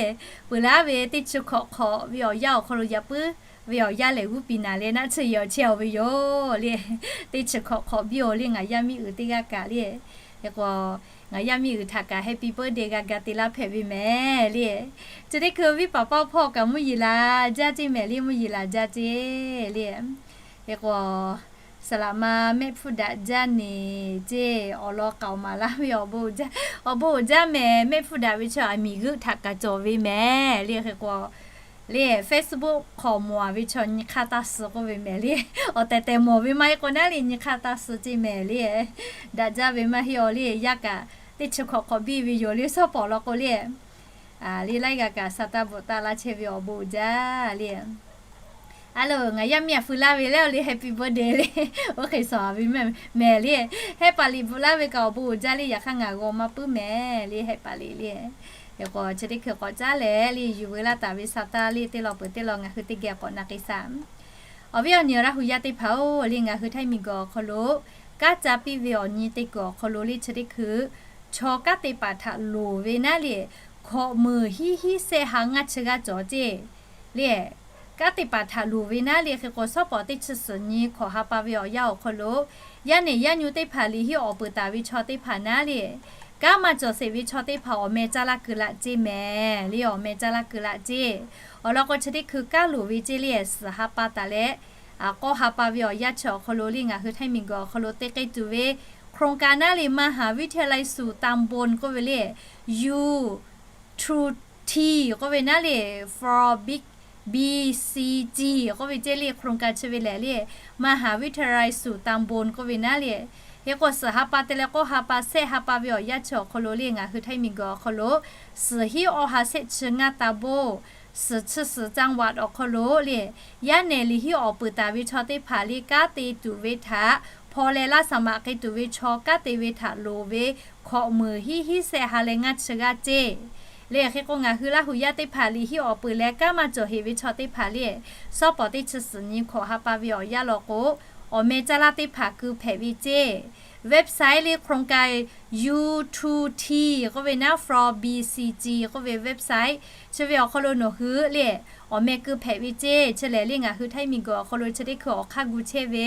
peuˬ laˇ ve teˇ chi hkawꞈ hk'awꞈ ve awˬ yanˇ awˬ hk'aw lo yaꞈ puiˉ ve awˬ yanˇ lehˬ g'uˇ piˍ naˍ leh naˆ tsuhˇ yehˬ awˬ chehˇ aˬ ve yoˬ le. Teˇ chi hkawꞈ hk'awꞈ biˇ aˬ le, ngaˬ yaˇ miˇ uiˍ teˇ g'aˇ kaꞈ le. Hk'e k'o ngaˬ yaˇ miˇ uiˍ htaꞈ kaꞈ Happy birthday g'a ga te laˇ hpehꞈ ve mehˍ le. Chi teˇ hkui viˉ paˍ paˇ hpawˇ kaꞈ mvuhˇ yeˬ laˬ jaˇ ceˇ mehˍ le, mvuhˇ yeˬ laˬ jaˇ ceˇ le. Hk'e k'o saˍ laꞈ ma mehˆ hpfuhˇ daꞈ jaˇ neˬ ceˇ, awˬ lawn k'aoˍ maˍ laˇ ve awˬ bon uiˍ jaˇ, awˬ bon uiˍ jaˇ mehˍ. Mehˆ hpfuhˇ daꞈ ve chaw aˬ miˍ g'euˆ htaꞈ kaꞈ cawˬ ve mehˍ le. Hk'e k'o le Facebook hk'awꞈ mawˬ a ve chaw nyi hk'aˇ taˇ suh k'oˆ ve mehˍ le. Awˬ tehˬ tehˬ mawˬ ve maˇ heˆ k'o naˉ le nyi hk'aˇ taˇ suh ceˇ mehˍ le. Daꞈ jaˇ ve maˇ heˆ aˬ le, yaˇ kaꞈ teˇ chi hkawꞈ hk'awꞈ biˇ ve yoˬ le, shawˉ pawˍ law k'o le. Le laiˉ g'aˇ kaꞈ sa taˇ bvuhꞈ taˆ laˇ chehˇ ve awˬ bon uiˍ jaˇ le. A loˬ, ngaˬ yaˇ miˇ a feu laˇ ve leh awˬ le Happy birthday le. Oˇ hk'e shawˍ a ve mehˍ le. Hehˆ paˍ liꞈ bvuhꞈ laˇ ve kaꞈ awˬ bon uiˍ jaˇ le, yaꞈ hk'aˇ ngaˬ g'aw maˇ puiˉ mehˍ le, hehˆ paˍ liꞈ le. Hk'e k'o chi teˇ hkui k'awꞈ caˉ leh le yuˬ ve laˇ taˍ ve sa taˇ le teˇ law peuˬ teˇ law ngaˬ hui teˇ geh k'awꞈ na k'ai shaˍ. Awˬ viˉ awˬ nyi Laˇ hu yaˇ teˇ hpaˍ-oˬ, le ngaˬ hui Htaiˇ miˬ guiˬ awˬ hk'aw lo kanˉ ca piˇ ve awˬ nyi teˇ kuiˬ awˬ hk'aw lo le chi teˇ hkui chaw kanˉ te paˍ htaꞈ loˍ ve naˉ le, hkawꞈ meunˍ hiˉ hiˉ sehˆ ha ngaˇ chi g'aˇ cawˬ ceˇ le. Kanˉ te paˍ htaꞈ loˍ ve naˉ le, hk'e k'o shawˉ pawˍ teˇ chi suhˍ nyi hkawꞈ ha pa ve awˬ yanˇ awˬ hk'aw lo yaˇ nehˬ yaˇ nyu teˇ hpaˍ liꞈ hiˉ awˬ peuˬ taˍ ve chaw teˇ hpaˍ naˉ le, kanˉ maˇ cawˬ sheˍ ve chaw teˇ hpaˍ awˬ meh caˇ laˇ keu laꞈ ceˇ mehˍ le, awˬ meh caˇ laˇ keu laꞈ ceˇ. Awˬ lawn k'o chi teˇ hkui kanˉ loˍ ve ceˇ le, suhˍ ha pa taˍ leh k'awˇ ha pa ve awˬ yanˇ chi awˬ hk'aw lo le ngaˬ hui Htaiˇ miˬ guiˬ awˬ hk'aw lo te k'ai tuˬ ve โครงการ naˉ le มหาวิทยาลัยสูตรตำบล k'oˆ ve le, U two T k'oˆ ve naˉ le, from B, B C G k'oˆ ve ceˇ le, โครงการ chi ve lehˬ le, มหาวิทยาลัยสูตรตำบล k'oˆ ve naˉ le. Hk'e k'o suhˍ ha pa te leh k'awˇ ha pa sehˆ ha pa ve awˬ yanˇ chi awˬ hk'aw lo le ngaˬ hui Htaiˇ miˬ guiˬ awˬ hk'aw lo suhˍ hiˉ awˇ ha sehˆ chi ngaˇ ta boˆ, suhˍ chi suhˍ จังหวัด awˬ hk'aw lo le, yaˇ nehˬ liꞈ hiˉ awˬ peuˬ taˍ ve chaw teˇ hpaˍ le kanˉ te tuˬ ve htaꞈ hpaw leh laˇ saˍ maꞈ k'ai tuˬ ve chaw kanˉ te ve htaꞈ loˍ ve hkawꞈ meunˍ hiˉ hiˉ sehˆ ha leh ngaˇ chi g'aˇ ceˇ le. Hk'e k'o ngaˬ hui Laˇ hu yaˇ teˇ hpaˍ liꞈ hiˉ awˬ peuˬ leh kanˉ maˇ cawˬ heˍ ve chaw teˇ hpaˍ le, shawˉ pawˍ teˇ chi suhˍ nyi hkawꞈ ha pa ve awˬ yanˇ law k'o, awˬ meh caˇ laˇ teˇ hpaˍ keu hpehꞈ ve ceˇ. Website le โครงการ U two T k'oˆ ve naˉ from B C G k'oˆ ve website chi ve awˬ hk'aw lo nawˬ hui le awˬ meh keu hpehꞈ ve ceˇ. Chi lehˬ le ngaˬ hui Htaiˇ miˬ guiˬ awˬ hk'aw lo chi teˇ hkui awˬ hk'aˇ gu chehˇ ve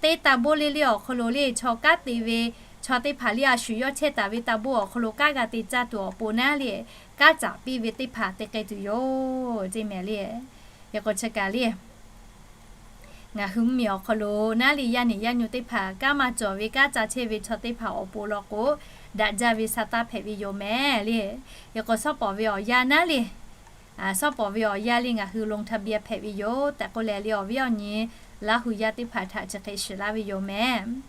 teˇ ta boˆ le le awˬ hk'aw lo le chaw kanˉ te ve chaw teˇ hpaˍ le a shu yawˇ chehˇ taˍ ve ta boˆ awˬ hk'aw lo kanˉ g'a te caˇ tuˬ awˬ pon naˉ le, kanˉ caꞈ piˇ ve teˇ hpaˍ te k'ai tuˬ yoˬ ceˇ mehˍ le. Hk'e k'o chi kaꞈ le ngaˬ hui mvuhˇmiˬ awˬ hk'aw lo naˉ le yaˇ nehˬ yaˇ nyu teˇ hpaˍ kanˉ maˇ cawˬ ve kanˉ caˇ chehˇ ve chaw teˇ hpaˍ awˬ pon law k'o, daꞈ jaˇ ve sa taˇ hpehꞈ ve yoˬ mehˍ le. Hk'e k'o shawˉ pawˍ ve awˬ yanˇ naˉ le, shawˉ pawˍ ve awˬ yanˇ le ngaˬ hui ลงทะเบียน hpehꞈ ve yoˬ tehꞈ k'oˆ leh le awˬ viˉ awˬ nyi Laˇ hu yaˇ teˇ hpaˍ htaꞈ chi hk'e shiˍ laˇ ve yoˬ mehˍ.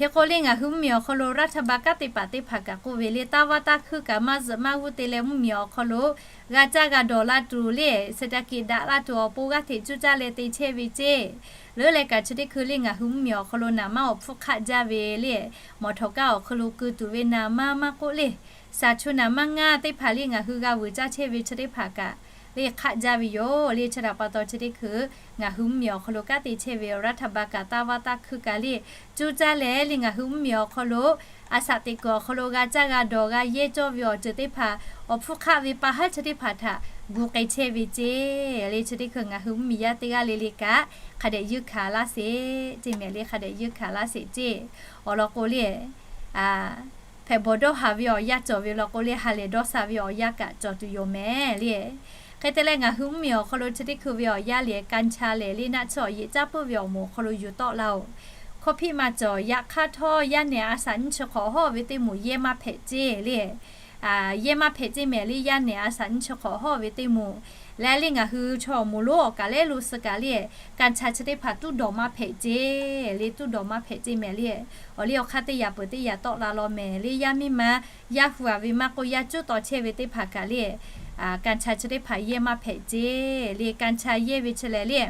Hk'e k'o le ngaˬ hui mvuhˇmiˬ awˬ hk'aw lo รัฐบาล kanˉ te paˍ teˇ hpaˍ kaꞈ k'oˆ ve le, taˇ vaˇ taˇ hkuiˇ kaꞈ maˇ zuhꞈ maˇ g'uˇ te leh mvuhˇmiˬ awˬ hk'aw lo g'a caˇ g'a dawˬ la tuˬ le, เศรษฐกิจ daꞈ la tuˬ awˬ pon g'aˇ hteꞈ cuˇ caˇ leh te chehˇ ve ceˇ. Leuˉ leh kaꞈ chi teˇ hkui le ngaˬ hui mvuhˇmiˬ awˬ hk'aw lo naˍ manˇ awˬ hpfuhˇ hk'aˆ jaˇ ve le, mawˬ htawˍ kaˇ awˬ hk'aw lo keu tuˬ ve naˍ manˇ maˇ k'oˆ le, shaˍ chu naˍ manˇ ngaˇ teˇ hpaˍ le ngaˬ hui g'a vuiˬ caˇ chehˇ ve chi teˇ hpaˍ kaꞈ le hk'aˆ jaˇ ve yoˬ le. Chi htaꞈ pa taw chi teˇ hkui ngaˬ hui mvuhˇmiˬ awˬ hk'aw lo kanˉ te chehˇ ve รัฐบาล kaꞈ taˇ vaˇ taˇ hkuiˇ kaꞈ le, cuˇ caˇ leh le ngaˬ hui mvuhˇmiˬ awˬ hk'aw lo a shaꞈ teꞈ kuiˬ awˬ hk'aw lo g'a caˇ g'a dawˬ g'a yehˇ cawˇ ve awˬ ceuˬ teˇ hpaˍ, awˬ hpfuhˇ hk'aˆ ve pa haˉ chi teˇ hpaˍ htaꞈ gu k'ai chehˇ ve ceˇ le. Chi teˇ hkui ngaˬ hui mvuhˇmiˬ yaˇ teˇ g'aˇ le le kaꞈ hk'a dehꞈ yeunˇ hkanˍ laˇ sheˍ ceˇ mehˍ le. Hk'a dehꞈ yeunˇ hkanˍ laˇ sheˍ ceˇ. Awˬ lawn k'o le, hpehꞈ bawˬ dawˇ haˍ ve awˬ yanˇ cawˬ ve law k'o le, ha lehˬ dawˇ sha ve awˬ yanˇ kaꞈ cawˬ tuˬ yoˬ mehˍ le. Hk'e te leh ngaˬ hui mvuhˇmiˬ awˬ hk'aw lo chi teˇ hkui ve awˬ yanˇ le กัญชา lehˬ le naˆ tsuhˇ awˬ yeꞈ caˉ puiˉ ve awˬ moˍ awˬ hk'aw lo yuˬ tawˆ la-oˬ. Hkawˇ hpiˆ maˇ cawˬ, yaꞈ hk'aˇ htawˇ yaˇ nehˬ a shaꞈ nyiˇ chi hk'awꞈ hawˉ ve teˇ moˍ yehˇ maˇ hpehꞈ ceˇ le. Yehˇ maˇ hpehꞈ ceˇ mehˍ le, yaˇ nehˬ a shaꞈ nyiˇ chi hk'awꞈ hawˉ ve teˇ moˍ leh le ngaˬ hui chaw awˬ moˍ lonˉ awˬ kaˬ lehˉ lo suh kaꞈ le กัญชา chi teˇ hpaˍ tuˉ dawˬ maˇ hpehꞈ ceˇ le, tuˉ dawˬ maˇ hpehꞈ ceˇ mehˍ le. Awˬ liˇ awˬ hk'aˇ teˇ yaꞈ peuˬ teˇ yaꞈ tawˆ la law mehˍ le, yaˇ miˇ ma yaˇ hu-a ve maˇ k'oˆ yaˇ cuˉ taw chehˇ ve teˇ hpaˍ kaꞈ le กัญชา chi teˇ hpaˍ yehˇ maˇ hpehꞈ ceˇ le. กัญชา yehˇ ve chi lehˬ le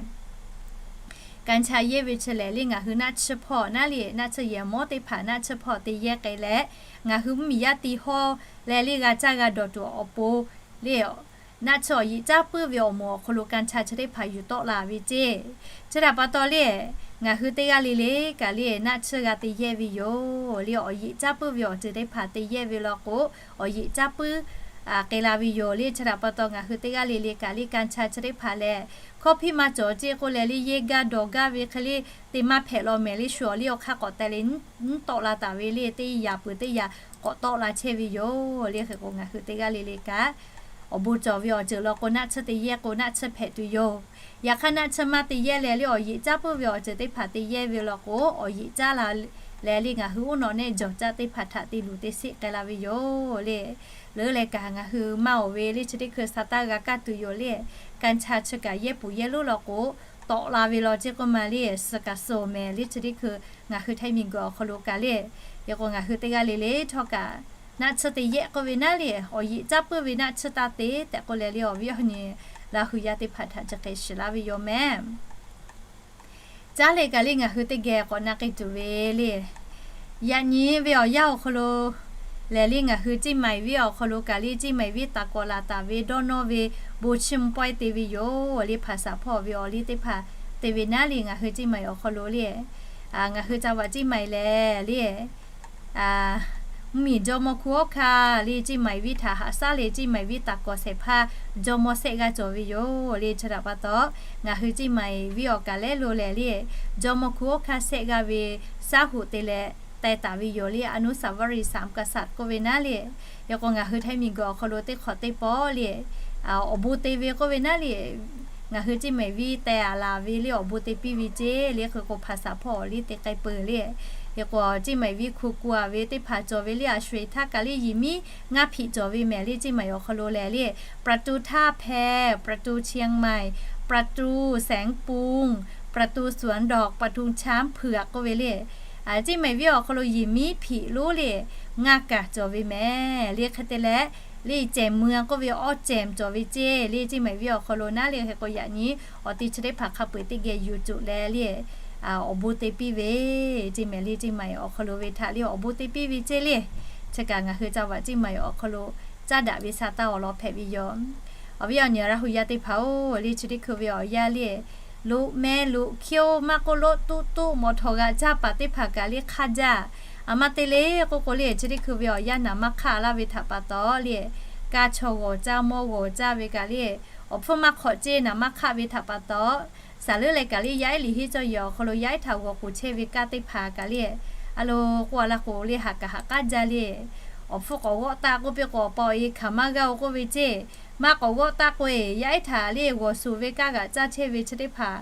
กัญชา yehˇ ve chi lehˬ le ngaˬ hui naˆ tsuhˇ hpawˇ naˉ le, naˆ tsuhˇ yehˬ mawˉ teˇ hpaˍ naˆ tsuhˇ hpawˇ te yehˇ k'ai leh, ngaˬ hui mvuhˇmiˬ yaˇ te hawˇ leh le g'a caˇ g'a dawˬ tuˬ awˬ pon le naˆ tsuhˇ awˬ yeꞈ caˉ puiˉ ve awˬ moˍ awˬ hk'aw lo กัญชา chi teˇ hpaˍ yuˬ tawˆ la ve ceˇ. Chi htaꞈ pa taw le ngaˬ hui teˇ g'aˇ le le kaꞈ le naˆ tsuhˇ g'a te yehˇ ve yoˬ le. Awˬ yeꞈ caˉ puiˉ ve awˬ ceuˬ teˇ hpaˍ te yehˇ ve law k'o, awˬ yeꞈ caˉ puiˉ k'ai la ve yoˬ le. Chi htaꞈ pa taw ngaˬ hui teˇ g'aˇ le le kaꞈ le กัญชา chi teˇ hpaˍ lehˬ, hkawˇ hpiˆ maˇ cawˬ ceˇ k'oˆ leh le yehˇ gaˇ dawˬ gaˇ ve hk'e le te maˇ hpehꞈ law mehˍ le, shu awˬ liˇ awˬ hk'aˇ k'awꞈ teh le nyiˉ tawˆ la taˍ ve le, teˇ yaꞈ peuˬ teˇ yaꞈ k'awꞈ tawˆ la chehˇ ve yoˬ le. Hk'e k'o ngaˬ hui teˇ g'aˇ le le kaꞈ awˬ bon cawˬ ve awˬ ceuˬ law k'o naˆ tsuhˇ te yehˇ k'o naˆ tsuhˇ hpehꞈ tuˬ yoˬ. Yaꞈ hk'aˇ naˆ tsuhˇ maˇ te yehˇ leh le awˬ yeꞈ caˉ puiˉ ve awˬ ceuˬ teˇ hpaˍ te yehˇ ve law k'o, awˬ yeꞈ caˉ la leh le ngaˬ hui uˉ nawꞈ nehˆ jawˬ caˆ teˇ hpaˍ htaꞈ te luˬ te sheˆ k'ai la ve yoˬ le. Leuˉ leh kaꞈ ngaˬ hui maˇ oˬ ve le chi teˇ hkui sa taˇ g'a kaˇ tuˬ yoˬ le. กัญชา chi kaꞈ yehˇ puˍ yehˇ lonˉ law k'o, tawˆ la ve law ceˇ k'oˆ ma le, suh kaꞈ suh mehˍ le chi teˇ hkui ngaˬ hui Htaiˇ miˬguiˬ awˬ hk'aw lo kaꞈ le. Hk'e k'o ngaˬ hui teˇ g'aˇ le le htawˇ kaꞈ naˆ tsuhˇ te yehˇ k'oˆ ve naˉ le, awˬ yeꞈ caˉ puiˉ ve naˆ tsuhˇ taˇ te tehꞈ k'oˆ leh le awˬ viˉ awˬ nyi Laˇ hu yaˇ teˇ hpaˍ htaꞈ chi hk'e shiˍ laˇ ve yoˬ mehˍ. Caˉ leh kaꞈ le ngaˬ hui teˇ geh k'awꞈ na k'ai tuˬ ve le. Yaꞈ nyi ve awˬ yanˇ awˬ hk'aw lo lehˬ le ngaˬ hui Ciˇ Maiˍ viˉ awˬ hk'aw lo kaꞈ le Ciˇ Maiˍ viˉ taˍ k'awꞈ laˬ taˍ ve dawˇ nawˇ ve bon chiˇ mvuh pawehˇ te ve yoˬ le. Hpaˍ saˍ hpawˇ ve awˬ liˇ teˇ hpaˍ te ve naˉ le ngaˬ hui Ciˇ Maiˍ awˬ hk'aw lo le, ngaˬ hui จังหวัด Ciˇ Maiˍ lehˬ le mvuhˇmiˬ jawˇmawˇ hkunˉ hawˉ hkanˇ le Ciˇ Maiˍ viˉ htaꞈ haꞈ shaˉ le Ciˇ Maiˍ viˉ taˍ k'awꞈ shehˍ hpaˇ jawˇmawˇ shehˆ g'aˇ cawˬ ve yoˬ le. Chi htaꞈ pa taw ngaˬ hui Ciˇ Maiˍ viˉ awˬ kaˬ lehˉ lo lehˬ le jawˇmawˇ hkunˉ hawˉ hkanˇ shehˆ g'aˇ ve shaˉ hoꞈ te leh teh taˍ ve yoˬ le. อนุสาวรีย์สามกษัตริย์ k'oˆ ve naˉ le. Hk'e k'o ngaˬ hui Htaiˇ miˬguiˬ awˬ hk'aw lo teˇ hk'awꞈ teˇ pawˆ le awˬ bon te ve k'oˆ ve naˉ le ngaˬ hui Ciˇ Maiˍ viˉ teh-a laˬ ve le awˬ bon te piˇ ve ceˇ le. Hk'e k'o hpaˍ saˍ hpawˇ awˬ liˇ te k'ai peuˬ le. Hk'e k'o Ciˇ Maiˍ viˉ hku ku-a ve teˇ hpaˍ cawˬ ve le a sho-eˬ htaˇ kaꞈ le yiˬ miˉ ngaˇ hpiꞈ cawˬ ve mehˍ le Ciˇ Maiˍ awˬ hk'aw lo lehˬ le ประตูท่าแพ ประตูเชียงใหม่ ประตูแสงปูน ประตูสวนดอก ประตูช้างเผือก k'oˆ ve le. Ciˇ Maiˍ viˉ awˬ hk'aw lo yiˬ miˉ hpiꞈ lonˉ le ngaˇ kaˬ cawˬ ve mehˍ le. Hk'e te leh le แจ่มเมือง k'oˆ ve awˇ cehˬ cawˬ ve ceˇ le Ciˇ Maiˍ viˉ awˬ hk'aw lo naˉ le. Hk'e k'o yaꞈ nyi awˬ te chi teˇ hpaˍ hk'a peu-eˬ teˇ geh yuˬ cuˬ leh le awˬ bon te piˇ ve ceˇ mehˍ le Ciˇ Maiˍ awˬ hk'aw lo ve htaꞈ le awˬ bon te piˇ ve ceˇ le. Chi kaꞈ ngaˬ hui จังหวัด Ciˇ Maiˍ awˬ hk'aw lo caˇ daꞈ ve sha taˇ awˬ lawn hpehꞈ ve yoˬ. Awˬ viˉ awˬ nyi Laˇ hu yaˇ teˇ hpaˍ-oˬ le chi teˇ hkui ve awˬ yanˇ le loꞈ meh loꞈ hkiˇ-oˆ maˇ k'oˆ loˆ tuˆ tuˆ mawˬ htawꞈ g'aꞈ caˇ paˍ teˇ hpaˍ kaꞈ le hk'aˇ jaˇ. A maˇ te le k'oˆ k'o le chi teˇ hkui ve awˬ yanˇ naˍ maˇ hk'aˆ laˇ ve htaꞈ pa taw le kaˇ chaw g'awˬ caˇ mawˇ g'awˬ caˇ ve kaꞈ le awˬ hpfuhˇ maˇ hk'awꞈ ceˇ naˍ maˇ hk'aˆ ve htaꞈ pa taw, saˍ leuˉ leh kaꞈ le yaˇ ehˉ liꞈ henˉ cawˇ yehˬ awˬ hk'aw lo yaˇ ehˉ htaꞈ g'awˬ k'oˍ chehˇ ve kaˇ teˇ hpaˍ kaꞈ le a lo k'oˆ a laˇ k'o le haꞈ kaꞈ haꞈ k'aˉ jaˇ le awˬ hpfuhˇ k'awꞈ g'awˆ taˆ k'oˆ piˇ k'o awˬ pa awˬ e hkanˍ maˇ g'aˇ-oˬ k'oˆ ve ceˇ. Maˇ k'awꞈ g'awˆ taˆ k'o e yaˇ ehˉ htaꞈ le g'awˬ shuˍ ve kaˇ g'aꞈ caˇ chehˇ ve chi teˇ hpaˍ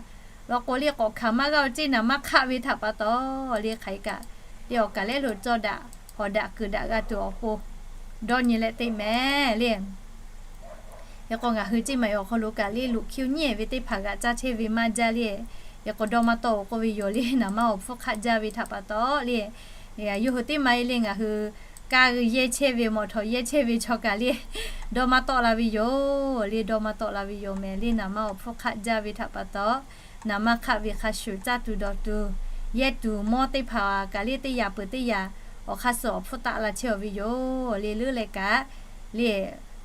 law k'o le k'awꞈ hkanˍ maˇ g'aˇ-oˬ ceˇ naˍ maˇ hk'aˆ ve htaꞈ pa taw le hk'aˬ hk'e kaꞈ le awˬ kaˬ lehˉ lo cawˇ daꞈ hawˍ daꞈ kuiˬ daꞈ g'a tuˬ awˬ pon dawˇ nyi leh te mehˍ le. Hk'e k'o ngaˬ hui Ciˇ Maiˍ awˬ hk'aw lo kaꞈ le loꞈ hkiˇ-oˆ nyiˉ-ehˍ ve teˇ hpaˍ g'aꞈ caˇ chehˇ ve maˇ jaˇ le. Hk'e k'o dawˇ maˇ tawˆ-oˬ k'oˆ ve yoˬ le naˍ maˇ awˬ hpfuhˇ hk'aˆ jaˇ ve htaꞈ pa taw le yawˇ hui teˇ maˇ e le ngaˬ hui kaˇ yehˇ chehˇ ve mawˬ htawꞈ yehˇ chehˇ ve chaw kaꞈ le dawˇ maˇ tawˆ la ve yoˬ le. Dawˇ maˇ tawˆ la ve yoˬ mehˍ le naˍ maˇ awˬ hpfuhˇ hk'aˆ jaˇ ve htaꞈ pa taw naˍ maˇ hk'aˆ ve hk'a shuˍ caˇ tuˬ dawˬ tuˬ yehˇ tuˬ mawˇ teˇ hpaˍ kaꞈ le teˇ yaꞈ peuˬ teˇ yaꞈ awˬ hk'aˇ suh awˬ hpfuhˇ taˆ la chehˇ-oˬ ve yoˬ le. Leuˉ leh kaꞈ le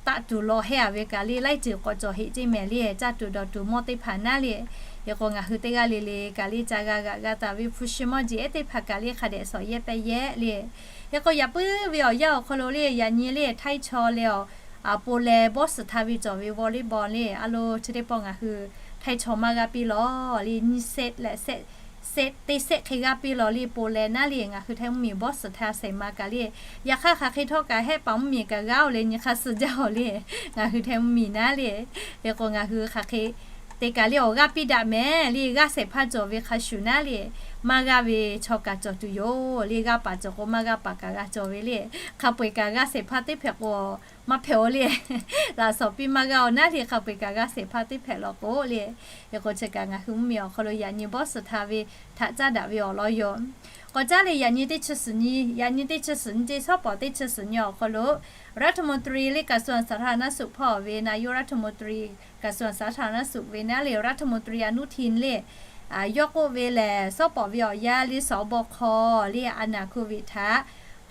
taˆ tuˬ law hehˉ a ve kaꞈ le, laiˉ ceuˬ k'awꞈ cawˬ heꞈ ceˇ mehˍ le, caˇ tuˬ dawˬ tuˬ mawˇ teˇ hpaˍ naˉ le. Hk'e k'o ngaˬ hui teˇ g'aˇ le le kaꞈ le ca g'a g'aꞈ g'a taˍ ve hpu shi mawˇ jeˬ ehˉ teˇ hpaˍ kaꞈ le hk'a dehꞈ sawˍ yehˇ pehˇ yehˇ le. Hk'e k'o yaꞈ puiˉ ve awˬ yanˇ awˬ hk'aw lo le, yaꞈ nyi le Htaiˇ chaw leh awˬ, Poland bawˇ suhˍ htaˇ ve cawˬ ve volleyball le, a lo chi teˇ pawˆ ngaˬ hui Htaiˇ chaw maˇ g'aˇ piˇ lawˬ le, nyiˇ set leh set, set teˇ set hk'e g'aˇ piˇ lawˬ le, Poland naˉ le ngaˬ hui Htaiˇ mvuhˇmiˬ bawˇ suhˍ htaˇ shehˍ ma kaꞈ le, yaꞈ hk'aˇ hk'aˬ hk'e htawˇ kaꞈ hehˆ paˍ mvuhˇmiˬ kaꞈ g'aˇ oˬ leh nyi hk'aˇ suh jaˇ oˬ le, ngaˬ hui Htaiˇ mvuhˇmiˬ naˉ le. Hk'e k'o ngaˬ hui hk'aˬ hk'e te kaꞈ le awˬ g'aˇ piˇ daꞈ mehˍ le, g'aˇ shehˍ hpaˇ cawˬ ve hk'a shuˍ naˉ le, maˇ g'aˇ ve chaw kaꞈ cawˬ tuˬ yoˬ le, g'aˇ paˍ cawˬ k'o maˇ g'aˇ paˍ kaꞈ g'a cawˬ ve le. Hk'a peu-eˬ kaꞈ g'aˇ shehˍ hpaˇ teˇ hpehꞈ k'o maˇ hpehꞈ oˬ le, laꞈ shawnˍ piˇ maˇ g'aˇ oˬ naˉ le, hk'a peu-eˬ kaꞈ g'aˇ shehˍ hpaˇ teˇ hpehꞈ law k'o le. Hk'e k'o chi kaꞈ ngaˬ hui mvuhˇmiˬ awˬ hk'aw lo yaꞈ nyi bawˇ suhˍ htaˇ ve htaꞈ caˉ daꞈ ve awˬ lawn yoˬ. K'awꞈ caˉ le yaꞈ nyi teˇ chi suhˍ nyi, yaꞈ nyi teˇ chi suhˍ nyi ceˇ shawˉ pawˍ teˇ chi suhˍ nyi awˬ hk'aw lo รัฐมนตรี le กระทรวงสาธารณสุข hpawˇ ve นายกรัฐมนตรี กระทรวงสาธารณสุข ve naˉ le รัฐมนตรี อนุทิน le yawˇ k'oˆ ve lehˬ, shawˉ pawˍ ve awˬ yanˇ le สบค le อาหารโควิด htaꞈ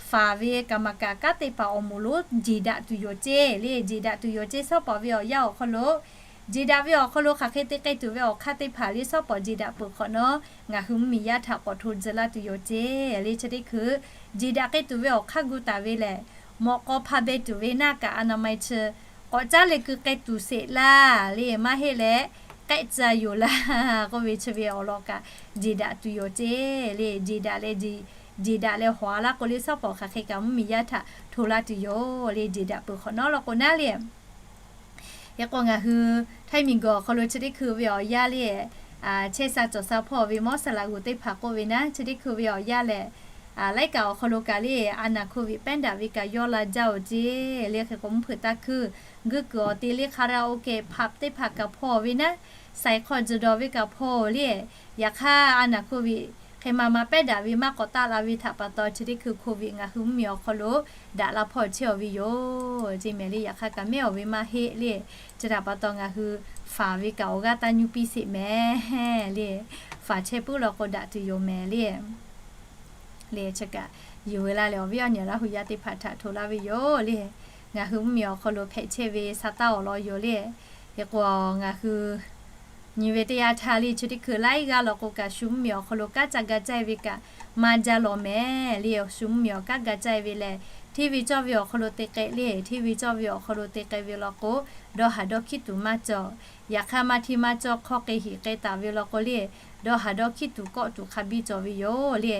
faˍ ve กรรมการ kanˉ teˇ hpaˍ awˬ moˍ lonˉ jeˬ daꞈ tuˬ yoˬ ceˇ le, jeˬ daꞈ tuˬ yoˬ ceˇ shawˉ pawˍ ve awˬ yanˇ awˬ hk'aw lo, jeˬ daꞈ ve awˬ hk'aw lo hk'aˬ hk'e te k'ai tuˬ ve awˬ hk'aˇ teˇ hpaˍ le shawˉ pawˍ jeˬ daꞈ peuˬ hk'awꞈ nawˉ ngaˬ hui mvuhˇmiˬ yaˇ htaꞈ k'awꞈ hto tcuh laˇ tuˬ yoˬ ceˇ le. Chi teˇ hkui jeˬ daꞈ k'ai tuˬ ve awˬ hk'aˇ gu taˍ ve lehˬ, mawꞈ k'aw hpa beh tuˬ ve naˆ kaꞈ อนามัย chi k'awꞈ caˉ leh keu k'ai tuˬ sheˍ laˇ le, maˇ heˆ leh k'ehˆ tcuh yoˬ laˇ k'oˆ ve chi ve awˬ lawn kaꞈ jeˬ daꞈ tuˬ yoˬ ceˇ le. Jeˬ daꞈ leh, jeˬ daꞈ leh hawˍ laˇ k'o le shawˉ pawˍ hk'aˬ hk'e kaꞈ mvuhˇmiˬ yaˇ htaꞈ hto laˇ tuˬ yoˬ le, jeˬ daꞈ peuˬ hk'awꞈ nawˉ law k'o naˉ le. Hk'e k'o ngaˬ hui Htaiˇ miˬguiˬ awˬ hk'aw lo chi teˇ hkui ve awˬ yanˇ le, chehˇ sha cawˬ sha hpawˇ ve mawˇ saˍ laꞈ g'uˬ teˇ hpaˍ k'oˆ ve naˉ, chi teˇ hkui ve awˬ yanˇ lehˬ, laiˉ kaꞈ awˬ hk'aw lo kaꞈ le อาหารโควิด แป้งด่าง ve kaꞈ yawˇ la jaˇ oˬ ceˇ le. Hk'e k'o mvuhˇ hpeuꞈ taˇ hkuiˇ, guˇ kuiˬ awˬ te le คาราโอเกะ ผับ teˇ hpaˍ kaꞈ hpawˇ ve naˉ, saiˍ hk'aw tzuhˬ dawˬ ve kaꞈ hpawˇ le. Yaꞈ hk'aˇ อาหารโควิด hk'e ma ma แป้งด่าง ve maˇ k'awꞈ taˆ la ve htaꞈ pa taw chi teˇ hkui โควิด ngaˬ hui mvuhˇmiˬ awˬ hk'aw lo daꞈ la hpawˇ chehˇ aˬ ve yoˬ ceˇ mehˍ le. Yaꞈ hk'aˇ kaꞈ mehˉ aˬ ve maˇ heˆ le. Chi htaꞈ pa taw ngaˬ hui faˍ ve kaꞈ awˬ g'aˇ taˇ nyuˇ piˇ sheˍ mehˍ le. Faˍ chehˇ puiˉ law k'o daꞈ tuˬ yoˬ mehˍ le. Le chi kaꞈ yuˬ ve laˇ leh awˬ viˉ awˬ nyi Laˇ hu yaˇ teˇ hpaˍ htaꞈ hto laˇ ve yoˬ le. Ngaˬ hui mvuhˇmiˬ awˬ hk'aw lo hpehꞈ chehˇ ve sha taˇ awˬ lawn yoˬ le. Hk'e k'o ngaˬ hui nyi ve teˇ yanˇ htaˇ le chi teˇ hkui laiˉ g'aˇ law k'o kaꞈ shu mvuhˇmiˬ awˬ hk'aw lo kanˉ ca ga caˇ ve kaꞈ maˇ jaˇ lawˬ mehˍ le. Shu mvuhˇmiˬ awˬ kanˉ ga caˇ ve lehˬ, hteˇ ve cawˇ ve awˬ hk'aw lo te k'ai le, hteˇ ve cawˇ ve awˬ hk'aw lo te k'ai ve law k'o, dawˇ haˍ dawˇ hkiˉ tuˬ maˇ cawˬ. Yaꞈ hk'aˇ maˇ hteˇ maˇ cawˇ hk'awˇ k'ai hiˍ k'ai taˍ ve law k'o le, dawˇ haˍ dawˇ hkiˉ tuˬ kawˆ tuˬ hk'a biˇ cawˬ ve yoˬ le.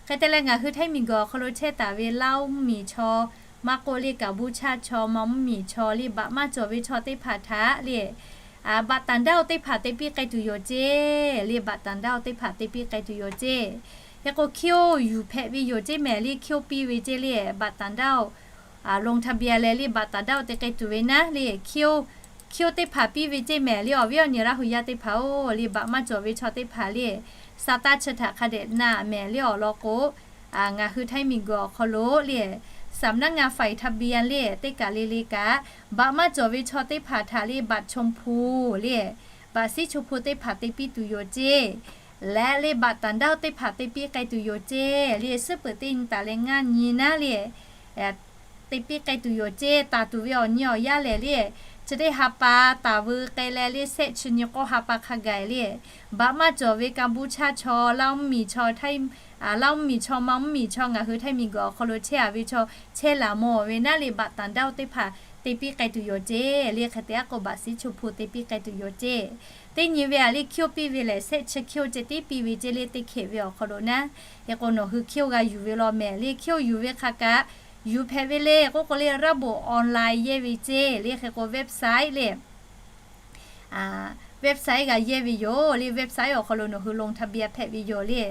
Hk'e te leh ngaˬ hui Htaiˇ miˬguiˬ awˬ hk'aw lo chehˇ taˍ ve Laˇ mvuhˇmiˬ chaw, maˇ k'oˆ le Kaˍ buˇ chaˇ chaw, Maˇ mvuhˇmiˬ chaw le baꞈ maˇ cawˬ ve chaw teˇ hpaˍ htaꞈ le baꞈ tanˍ daˇ-oˬ teˇ hpaˍ te piˇ k'ai tuˬ yoˬ ceˇ le. Baꞈ tanˍ daˇ-oˬ teˇ hpaˍ te piˇ k'ai tuˬ yoˬ ceˇ. Hk'e k'o hkiˇ-oˆ yuˬ hpehꞈ ve yoˬ ceˇ mehˍ le. Hkiˇ-oˆ piˇ ve ceˇ le baꞈ tanˍ daˇ-oˬ ลงทะเบียน leh le baꞈ tanˍ daˇ-oˬ te k'ai tuˬ ve naˉ le, hkiˇ-oˆ, hkiˇ-oˆ teˇ hpaˍ piˇ ve ceˇ mehˍ le. Awˬ viˉ awˬ nyi Laˇ hu yaˇ teˇ hpaˍ-oˬ le, baꞈ maˇ cawˬ ve chaw teˇ hpaˍ le, sha taˇ chi htaꞈ hk'a dehꞈ na mehˍ le awˬ lawn k'o, ngaˬ hui Htaiˇ miˬguiˬ awˬ hk'aw lo le สำนักงานฝ่ายทะเบียน le teˇ kaˬ le le kaꞈ, baꞈ maˇ cawˬ ve chaw teˇ hpaˍ htaꞈ le บัตรชมพู le, baꞈ siˉ cho hpu teˇ hpaˍ te piˇ tuˬ yoˬ ceˇ. Leh le baꞈ tanˍ daˇ-oˬ teˇ hpaˍ te piˇ k'ai tuˬ yoˬ ceˇ le. Suhˉ peuˬ teˇ nyi taˍ leh ngaˇ nyi naˉ le te piˇ k'ai tuˬ yoˬ ceˇ. Taˍ tuˬ ve awˬ nyi awˬ yanˇ lehˬ le, chi teˇ ha pa taˍ veu k'ai leh le, shehˆ chi nyi k'awˇ ha pa hk'a gaˬ le, baꞈ maˇ cawˬ ve Kaˍ buˇ chaˇ chaw, Laˇ mvuhˇmiˬ chaw, Laˇ mvuhˇmiˬ chaw, Maˇ mvuhˇmiˬ chaw, ngaˬ hui Htaiˇ miˬguiˬ awˬ hk'aw lo chehˇ a ve chaw chehˇ laˬ mawˬ ve naˉ le, baꞈ tanˍ daˇ-oˬ teˇ hpaˍ te piˇ k'ai tuˬ yoˬ ceˇ le. Hk'e te aˉ k'o บัตรสีชมพู te piˇ k'ai tuˬ yoˬ ceˇ. Teˇ nyi ve a le hkiˇ-oˆ piˇ ve lehˬ, shehˆ chi hkiˇ-oˆ ceh tiˉ piˇ ve ceˇ le, teˇ hkehꞈ ve awˬ hk'aw lo naˉ. Hk'e k'o nawˬ hui hkiˇ-oˆ g'a yuˬ ve law mehˍ le. Hkiˇ-oˆ yuˬ ve hk'a kaꞈ yuˬ hpehꞈ ve le k'oˆ k'o le, ระบบออนไลน์ yehˇ ve ceˇ le. Hk'e k'o website le website g'a yehˇ ve yoˬ le. Website awˬ hk'aw lo nawˬ hui ลงทะเบียน hpehꞈ ve yoˬ le.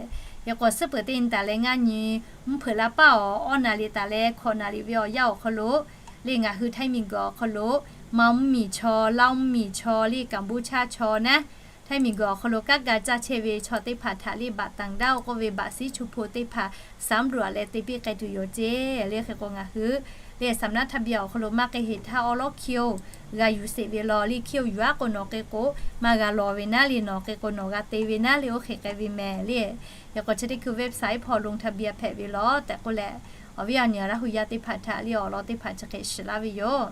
Hk'e k'o suhˉ peuˬ teˇ nyi taˍ leh ngaˇ nyi, mvuhˇ hpeuꞈ la paˇ awˬ awˇ naˍ riˍ taˍ leh hkawꞈ naˍ riˍ ve awˬ yanˇ awˬ hk'aw lo le, ngaˬ hui Htaiˇ miˬguiˬ awˬ hk'aw lo Maˇ mvuhˇmiˬ chaw, Laˇ mvuhˇmiˬ chaw le, Kaˍ buˇ chaˇ chaw naˉ, Htaiˇ miˬguiˬ awˬ hk'aw lo kanˉ ga caˇ chehˇ ve chaw teˇ hpaˍ htaꞈ le baꞈ tanˍ daˇ-oˬ k'oˆ ve บัตรสีชมพู teˇ hpaˍ สำรวจ leh te piˇ k'ai tuˬ yoˬ ceˇ le. Hk'e k'o ngaˬ hui le สำนักทะเบียน awˬ hk'aw lo maˇ k'ai heˍ htaˇ awˉ lawˉ hkiˇ-oˆ g'a yuˬ sheˍ ve law le. Hkiˇ-oˆ yuˬ aˉ k'o nawˬ k'e k'o maˇ g'a law ve naˉ le, nawˬ k'e k'o nawˬ g'a te ve naˉ le, oˇ hk'e k'ai ve mehˍ le. Hk'e k'o chi teˇ hkui website hpawˇ ลงทะเบียน hpehꞈ ve law tehꞈ k'oˆ leh, awˬ viˉ awˬ nyi Laˇ hu yaˇ teˇ hpaˍ htaꞈ le awˬ lawn teˇ hpaˍ chi hk'e shiˍ laˇ ve yoˬ.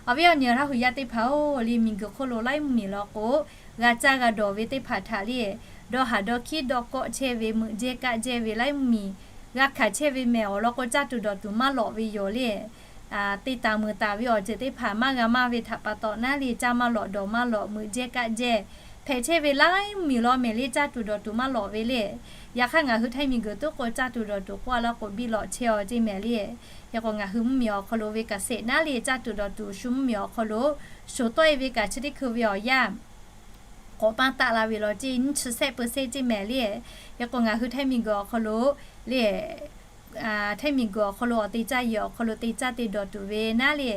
Awˬ viˉ awˬ nyi Laˇ hu yaˇ teˇ hpaˍ-oˬ, le miˬguiˬ hk'oˆ lo laiˉ mvuhˇmiˬ law k'o, g'a caˇ g'a dawˬ ve teˇ hpaˍ htaꞈ le, dawˇ haˍ dawˇ hkiˉ dawˇ kawˆ chehˇ ve, meuꞈ jehˇ kaˆ jehˇ ve laiˉ mvuhˇmiˬ, g'a hkanˍ chehˇ ve mehˬ awˬ lawn k'o, caˇ tuˬ dawˬ tuˬ maˇ lawꞈ ve yoˬ le. Te taˍ meuˍ taˍ ve awˬ ceuˬ teˇ hpaˍ maˇ g'a maˇ ve htaꞈ pa taw naˉ le, caˇ maˇ lawꞈ dawˬ maˇ lawꞈ, meuꞈ jehˇ kaˆ jehˇ hpehꞈ chehˇ ve laiˉ mvuhˇmiˬ law mehˍ le, caˇ tuˬ dawˬ tuˬ maˇ lawꞈ ve le. Yaꞈ hk'aˇ ngaˬ hui Htaiˇ miˬguiˬ tuˉ k'o, caˇ tuˬ dawˬ tuˬ k'oˆ a laˇ k'o, biˇ lawꞈ chehˇ aw ceˇ mehˍ le. Hk'e k'o, ngaˬ hui mvuhˇmiˬ awˬ hk'aw lo ve kaꞈ sheˍ naˉ le, caˇ tuˬ dawˬ tuˬ shu mvuhˇmiˬ awˬ hk'aw lo shoˍ tawˆ e ve kaꞈ, chi teˇ hkui ve awˬ yanˇ k'awꞈ paˇ taˆ la ve law ceˇ, nyiˇ chi sehˆ peu sehˆ ceˇ mehˍ le. Hk'e k'o, ngaˬ hui Htaiˇ miˬguiˬ awˬ hk'aw lo le, Htaiˇ miˬguiˬ awˬ hk'aw lo awˬ te caˇ yehˬ awˬ hk'aw lo te caˇ te dawˬ tuˬ ve naˉ le,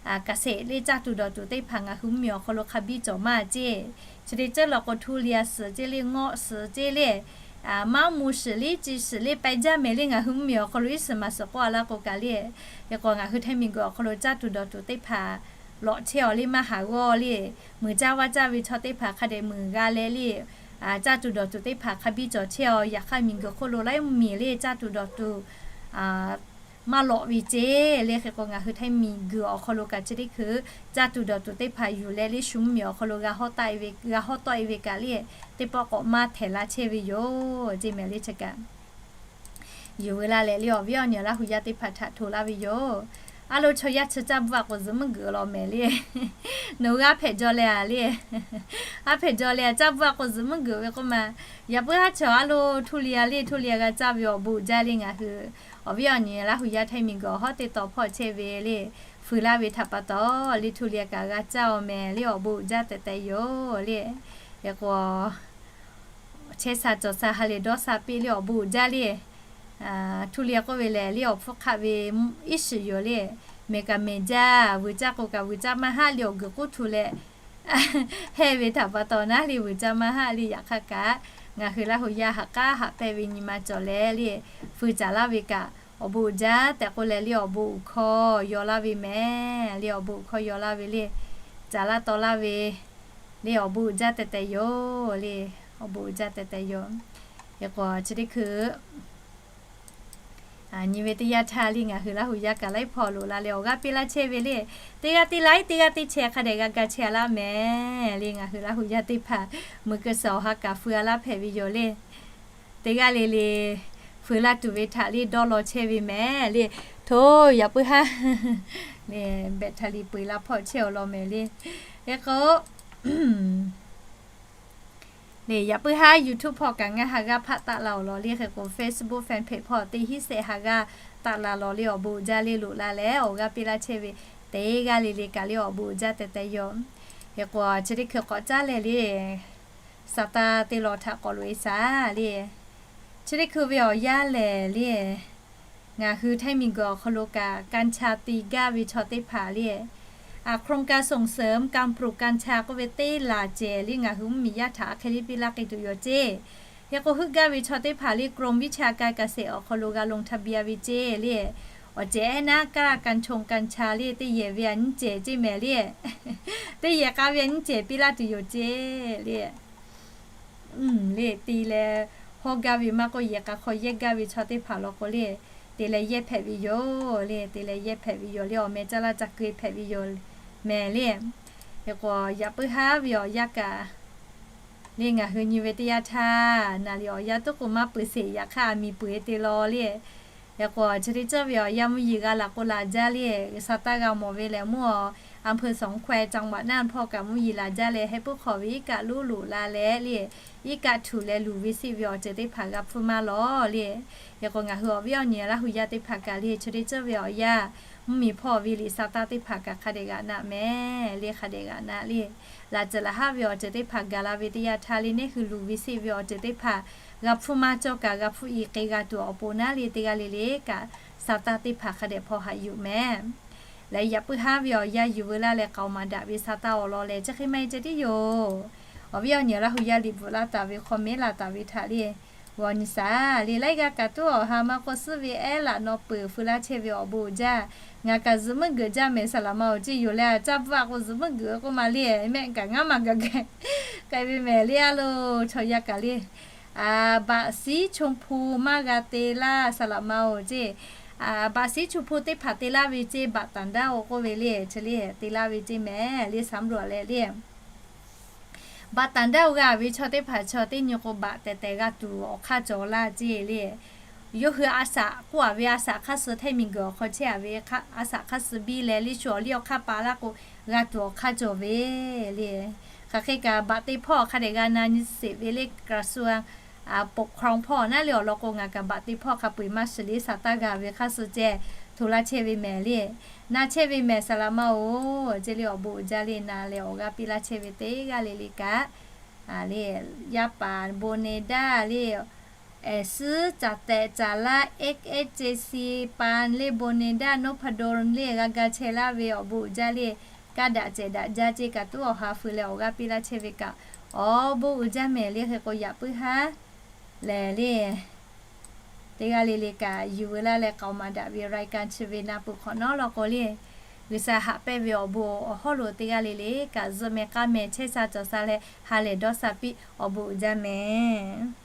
kaꞈ sheˍ le, caˇ tuˬ dawˬ tuˬ teˇ hpaˍ ngaˬ hui mvuhˇmiˬ awˬ hk'aw lo hk'a biˇ cawˬ maˇ ceˇ. Chi te ceuˬ law k'o, htu li a suhˍ ceˇ le, ngawˆ suhˍ ceˇ le, maˇ mu shiˍ liˇ ci shiˍ le, peh jaˇ mehˍ le, ngaˬ hui mvuhˇmiˬ awˬ hk'aw lo iˉ shiˍ maˍ shiˍ k'oˆ a laˇ k'o kaꞈ le. Hk'e k'o, ngaˬ hui Htaiˇ miˬguiˬ awˬ hk'aw lo caˇ tuˬ dawˬ tuˬ teˇ hpaˍ lawꞈ chehˇ aw le, maˇ haˍ g'awˇ le. Meuˍ caˇ vaˇ caˇ ve chaw teˇ hpaˍ hk'a dehꞈ meuˍ g'a leh le, caˇ tuˬ dawˬ tuˬ teˇ hpaˍ hk'a biˇ cawˬ chehˇ aw. Yaꞈ hk'aˇ miˬguiˬ hk'oˆ lo laiˉ mvuhˇmiˬ le, caˇ tuˬ dawˬ tuˬ maˇ lawꞈ ve ceˇ le. Hk'e k'o, ngaˬ hui Htaiˇ miˬguiˬ awˬ hk'aw lo kaꞈ chi teˇ hkui caˇ tuˬ dawˬ tuˬ teˇ hpaˍ yuˬ leh le, shu mvuhˇmiˬ awˬ hk'aw lo g'a hawˉ tawˆ e ve, g'a hawˉ tawˆ e ve kaꞈ le, teˇ pawˆ k'awꞈ maˇ htehˍ laˇ chehˇ ve yoˬ ceˇ mehˍ le. Chi kaꞈ yuˬ veu laˇ leh le, awˬ viˉ awˬ nyi Laˇ hu yaˇ teˇ hpaˍ htaꞈ hto laˇ ve yoˬ. A lo, chaw yaˇ chi caˇ bvuhˆ a k'o, zuhꞈ meuˇ geuꞈ law mehˍ le. Nawˬ hui a hpehꞈ jaw leh a le, a hpehꞈ jaw leh a, caˇ bvuhˆ a k'o zuhꞈ meuˇ geuꞈ ve k'oˆ ma. Yaꞈ puiˉ haˉ chaw a lo, htu li a le, htu li a g'a caˇ ve awˬ bon uiˍ jaˇ le. Ngaˬ hui awˬ viˉ awˬ nyi Laˇ hu yaˇ Htaiˇ miˬguiˬ awˬ hawˉ teˇ taw hpawˇ chehˇ ve le, fuiˍ laˇ ve htaꞈ pa taw le, htu li a kaꞈ g'a caˇ aw mehˍ le, awˬ bon uiˍ jaˇ tehꞈ tehꞈ yoˬ le. Hk'e k'o, chehˇ sha cawˬ sha ha lehˬ dawˇ sha piˇ le, awˬ bon uiˍ jaˇ le. Htu li a k'oˆ ve lehˬ le, awˬ hpfuhˇ hk'aˆ ve iˉ shiˍ yoˬ le. Mehˍ kaꞈ mehˍ jaˇ, vuiˬ caˇ k'o kaꞈ vuiˬ caˇ maˇ haˆ le, awˬ guiˬ k'oˆ htu leh hehˇ ve htaꞈ pa taw naˉ le, vuiˬ caˇ maˇ haˆ le. Yaꞈ hk'aˇ kaꞈ ngaˬ hui Laˇ hu yaˇ ha k'aˉ haꞈ pehnˇ ve nyi ma cawˬ leh le, fuiˍ caˍ laˇ ve kaꞈ awˬ bon uiˍ jaˇ tehꞈ k'oˆ leh le, awˬ bon uiˍ hkawˇ yaw laˇ ve mehˍ le, awˬ bon uiˍ hkawˇ yaw laˇ ve le, caˍ laˇ taw laˇ ve le, awˬ bon uiˍ jaˇ tehꞈ tehꞈ yoˬ le, awˬ bon uiˍ jaˇ tehꞈ tehꞈ yoˬ. Hk'e k'o, chi teˇ hkui nyi ve teˇ yanˇ htaˇ le, ngaˬ hui Laˇ hu yaˇ kaꞈ laiˉ hpawˇ loꞈ la leh awˬ g'aˇ piˇ laˇ chehˇ ve le. Teˇ g'aˇ teˇ laiˉ, teˇ g'aˇ teˇ chehˇ hk'a dehꞈ g'a ga chehˇ a laˇ mehˍ le. Ngaˬ hui Laˇ hu yaˇ teˇ hpaˍ meuꞈ keu suhˍ awˬ ha kaꞈ feu a laˇ hpehꞈ ve yoˬ le. Teˇ g'aˇ le le feu laˇ tuˬ ve htaꞈ le dawˇ law chehˇ ve mehˍ le. Hto, yaꞈ puiˉ haˉ le, battery peu eˬ la hpawˇ chehˇ awˬ lawn mehˍ le. Hk'e k'o, le yaꞈ puiˉ haˉ YouTube hpawˇ kaꞈ ngaˬ ha g'aˇ hpaˆ taˆ la awˬ lawn le. Hk'e k'o, Facebook fan page hpawˇ teˇ hinˉ sehꞈ ha g'aˇ taˆ la law le, awˬ bon uiˍ jaˇ le, loꞈ la leh awˬ g'aˇ piˇ laˇ chehˇ ve teˇ g'aˇ le le kaꞈ le, awˬ bon uiˍ jaˇ tehꞈ tehꞈ yoˬ. Hk'e k'o, chi teˇ hkui k'awꞈ caˉ leh le, sa taˇ teˇ law htaꞈ k'awꞈ loꞈ e shaˍ le. Chi teˇ hkui ve awˬ yanˇ lehˬ le, ngaˬ hui Htaiˇ miˬguiˬ awˬ hk'aw lo kaꞈ กัญชา te gaˇ ve chaw teˇ hpaˍ le, โครงการส่งเสริมการปลูกกัญชา k'oˆ ve teˇ laˬ cehˬ le, ngaˬ hui mvuhˇmiˬ yaˇ htaꞈ a hk'e le piˇ laˇ k'ai tuˬ yoˬ ceˇ. Hk'e k'o, heuˆ gaˇ ve chaw teˇ hpaˍ le กรมวิชาการเกษตร awˬ hk'aw lo g'a ลงทะเบียน ve ceˇ le. Awˬ cehˬ ehˉ naˉ kaˇ กัญชง กัญชา le teˇ yehˬ ve a nyiˇ cehˬ ceˇ mehˍ le. Teˇ yehˬ k'a ve a nyiˇ cehˬ piˇ laˇ tuˬ yoˬ ceˇ le. Le te leh hawˇ gaˇ ve maˇ k'oˆ, yehˬ k'a hk'aw yehˇ gaˇ ve chaw teˇ hpaˍ law k'o le, te leh yehˇ hpehꞈ ve yoˬ le. Te leh yehˇ hpehꞈ ve yoˬ le, awˬ meh caˇ laˇ ca keu hpehꞈ ve yoˬ mehˍ le. Hk'e k'o, yaꞈ puiˉ haˉ ve awˬ yanˇ kaꞈ le, ngaˬ hui nyi ve teˇ yanˇ htaˇ naˍ riˍ awˬ yanˇ tuˉ k'o maˇ peuˬ sheˍ, yaꞈ hk'aˇ a miˬ peuˬ e te law le. Hk'e k'o, chi teˇ ceuˬ ve awˬ yanˇ mvuhˇ yeˬ g'a laˬ k'o laˬ jaˇ le. Sa taˇ g'a mawˬ ve lehˬ, mvuhˇ awˬ อำเภอสองแคว จังหวัดน่าน hpawˇ kaꞈ mvuhˇ yeˬ laˬ jaˇ leh, heh puiˉ hk'aw ve iˉ kaˆ loˉ loꞈ la leh le, iˉ kaˆ htuꞈ leh luˬ ve seˆ ve awˬ ceuˬ teˇ hpaˍ g'a hpfuhˇ maˇ lawˬ le. Hk'e k'o, ngaˬ hui awˬ viˉ awˬ nyi Laˇ hu yaˇ teˇ hpaˍ kaꞈ le, chi teˇ ceuˬ ve awˬ yanˇ mvuhˇmiˬ hpawˇ ve liꞈ sa taˇ teˇ hpaˍ kaꞈ hk'a dehꞈ g'aꞈ naˆ mehˍ le, hk'a dehꞈ g'aꞈ naˆ le. Laꞈ ceuˬ laꞈ haˉ ve awˬ ceuˬ teˇ hpaˍ gaˬ la ve teˇ yanˇ htaˇ le, neˇ hui luˬ ve seˆ ve awˬ ceuˬ teˇ hpaˍ g'a hpfuhˇ maˇ cawˇ kaꞈ g'a hpfuhˇ i k'e g'a tuˬ awˬ pon naˉ le, teˇ g'aˇ le le kaꞈ sa taˇ teˇ hpaˍ hk'a dehꞈ hpaw haꞈ yuˬ mehˍ. Leh yaꞈ puiˉ haˉ ve awˬ yanˇ yuˬ veu laˇ leh k'aoˍ maˍ daꞈ ve sa taˇ awˬ lawn lehˬ, chi hk'e maˇ heˆ ceh tiˉ yoˬ. Awˬ viˉ awˬ nyi Laˇ hu yaˇ liꞈ bvuhꞈ laˇ taˍ ve, hk'aw mehˉ laˬ taˍ ve htaꞈ le g'aw nyi shaˍ le. Laiˉ g'aˇ kaꞈ tuˉ awˬ ha maˇ k'oˆ, suhˉ ve ehˉ laꞈ naw peuˬ feu laˇ chehˇ ve awˬ bon uiˍ jaˇ. Ngaˬ kaꞈ zuhꞈ meuˉ geuꞈ jaˇ mehˍ, saˍ laꞈ ma awˬ ceˇ yoˬ leh, caˇ bvuhˆ a k'o zuhꞈ meuˉ geuꞈ k'oˆ ma le, mehˆ kaꞈ ngaˉ maˬ gaˬ gaˬ k'ai ve mehˍ le. A lo, chaw yaˇ kaꞈ le, บัตรสีชมพู maˇ g'a te laˇ, saˍ laꞈ ma awˬ ceˇ. Baꞈ shiˉ chu hpu teˇ hpaˍ te laˇ ve ceˇ, baꞈ taˍ daˇ-oˬ k'oˆ ve le, chi le te laˇ ve ceˇ mehˍ le, สำรวจ leh le. Baꞈ taˍ daˇ-oˬ g'a ve chaw teˇ hpaˍ chaw teˇ nyi k'o, baꞈ tehˬ tehˬ g'a tuˬ awˬ hk'aˇ cawˬ laˇ ceˇ le. Yawˇ hui a shaꞈ k'oˆ-a ve a shaꞈ hk'aˇ suh hteˇ miˬguiˬ awˬ hk'aw chehˇ-a ve a shaꞈ hk'aˇ suh biˇ leh, liˇ shu awˬ liˇ awˬ hk'aˇ pa laˇ k'o, g'a tuˬ awˬ hk'aˇ cawˬ ve le. Hk'aˬ hk'e kaꞈ baꞈ te hpawˇ awˬ hk'a dehꞈ g'a na nyi sheˍ ve le, กระทรวง ปกครอง hpawˇ naˉ le awˬ lawn k'o, ngaˬ kaꞈ baꞈ te hpawˇ hk'a peu-eˬ maˇ shiˍ le, shaˍ taˇ g'a ve hk'aˇ suh ceh hto laˇ chehˇ ve mehˍ le. Na chehˇ ve mehˍ saˍ laꞈ ma-oˬ, ceˇ le awˬ bon uiˍ jaˇ le, na leh awˬ g'aˇ piˇ laˇ chehˇ ve teˇ g'aˇ le le kaꞈ le, yaˇ paˍ bon ne daˇ le, suhˉ caˍ tehꞈ caˍ laˇ, H H J C pa le, bon ne daˇ, นพดล le, g'a ga chehˇ laˇ ve awˬ bon uiˍ jaˇ le. Kaˇ daꞈ cehˬ daꞈ jaˇ ceˇ kaꞈ tuˉ awˬ ha feu leh awˬ g'aˇ piˇ laˇ chehˇ ve kaꞈ, awˬ bon uiˍ jaˇ mehˍ le. Hk'e k'o yaꞈ puiˉ haˉ lehˬ le, teˇ g'aˇ le le kaꞈ yuˬ veu laˇ leh k'aoˍ maˍ daꞈ ve รายการ chi ve na peuˬ hk'awꞈ nawˉ law k'o le, G'uiˬsha haꞈ pehnˇ ve awˬ bon awˬ hawˉ lo teˇ g'aˇ le le kaꞈ zuhˆ meh k'aˉ meh chehˇ sha cawˬ sha leh ha lehˬ dawˇ sha piˇ, awˬ bon uiˍ jaˇ mehˍ.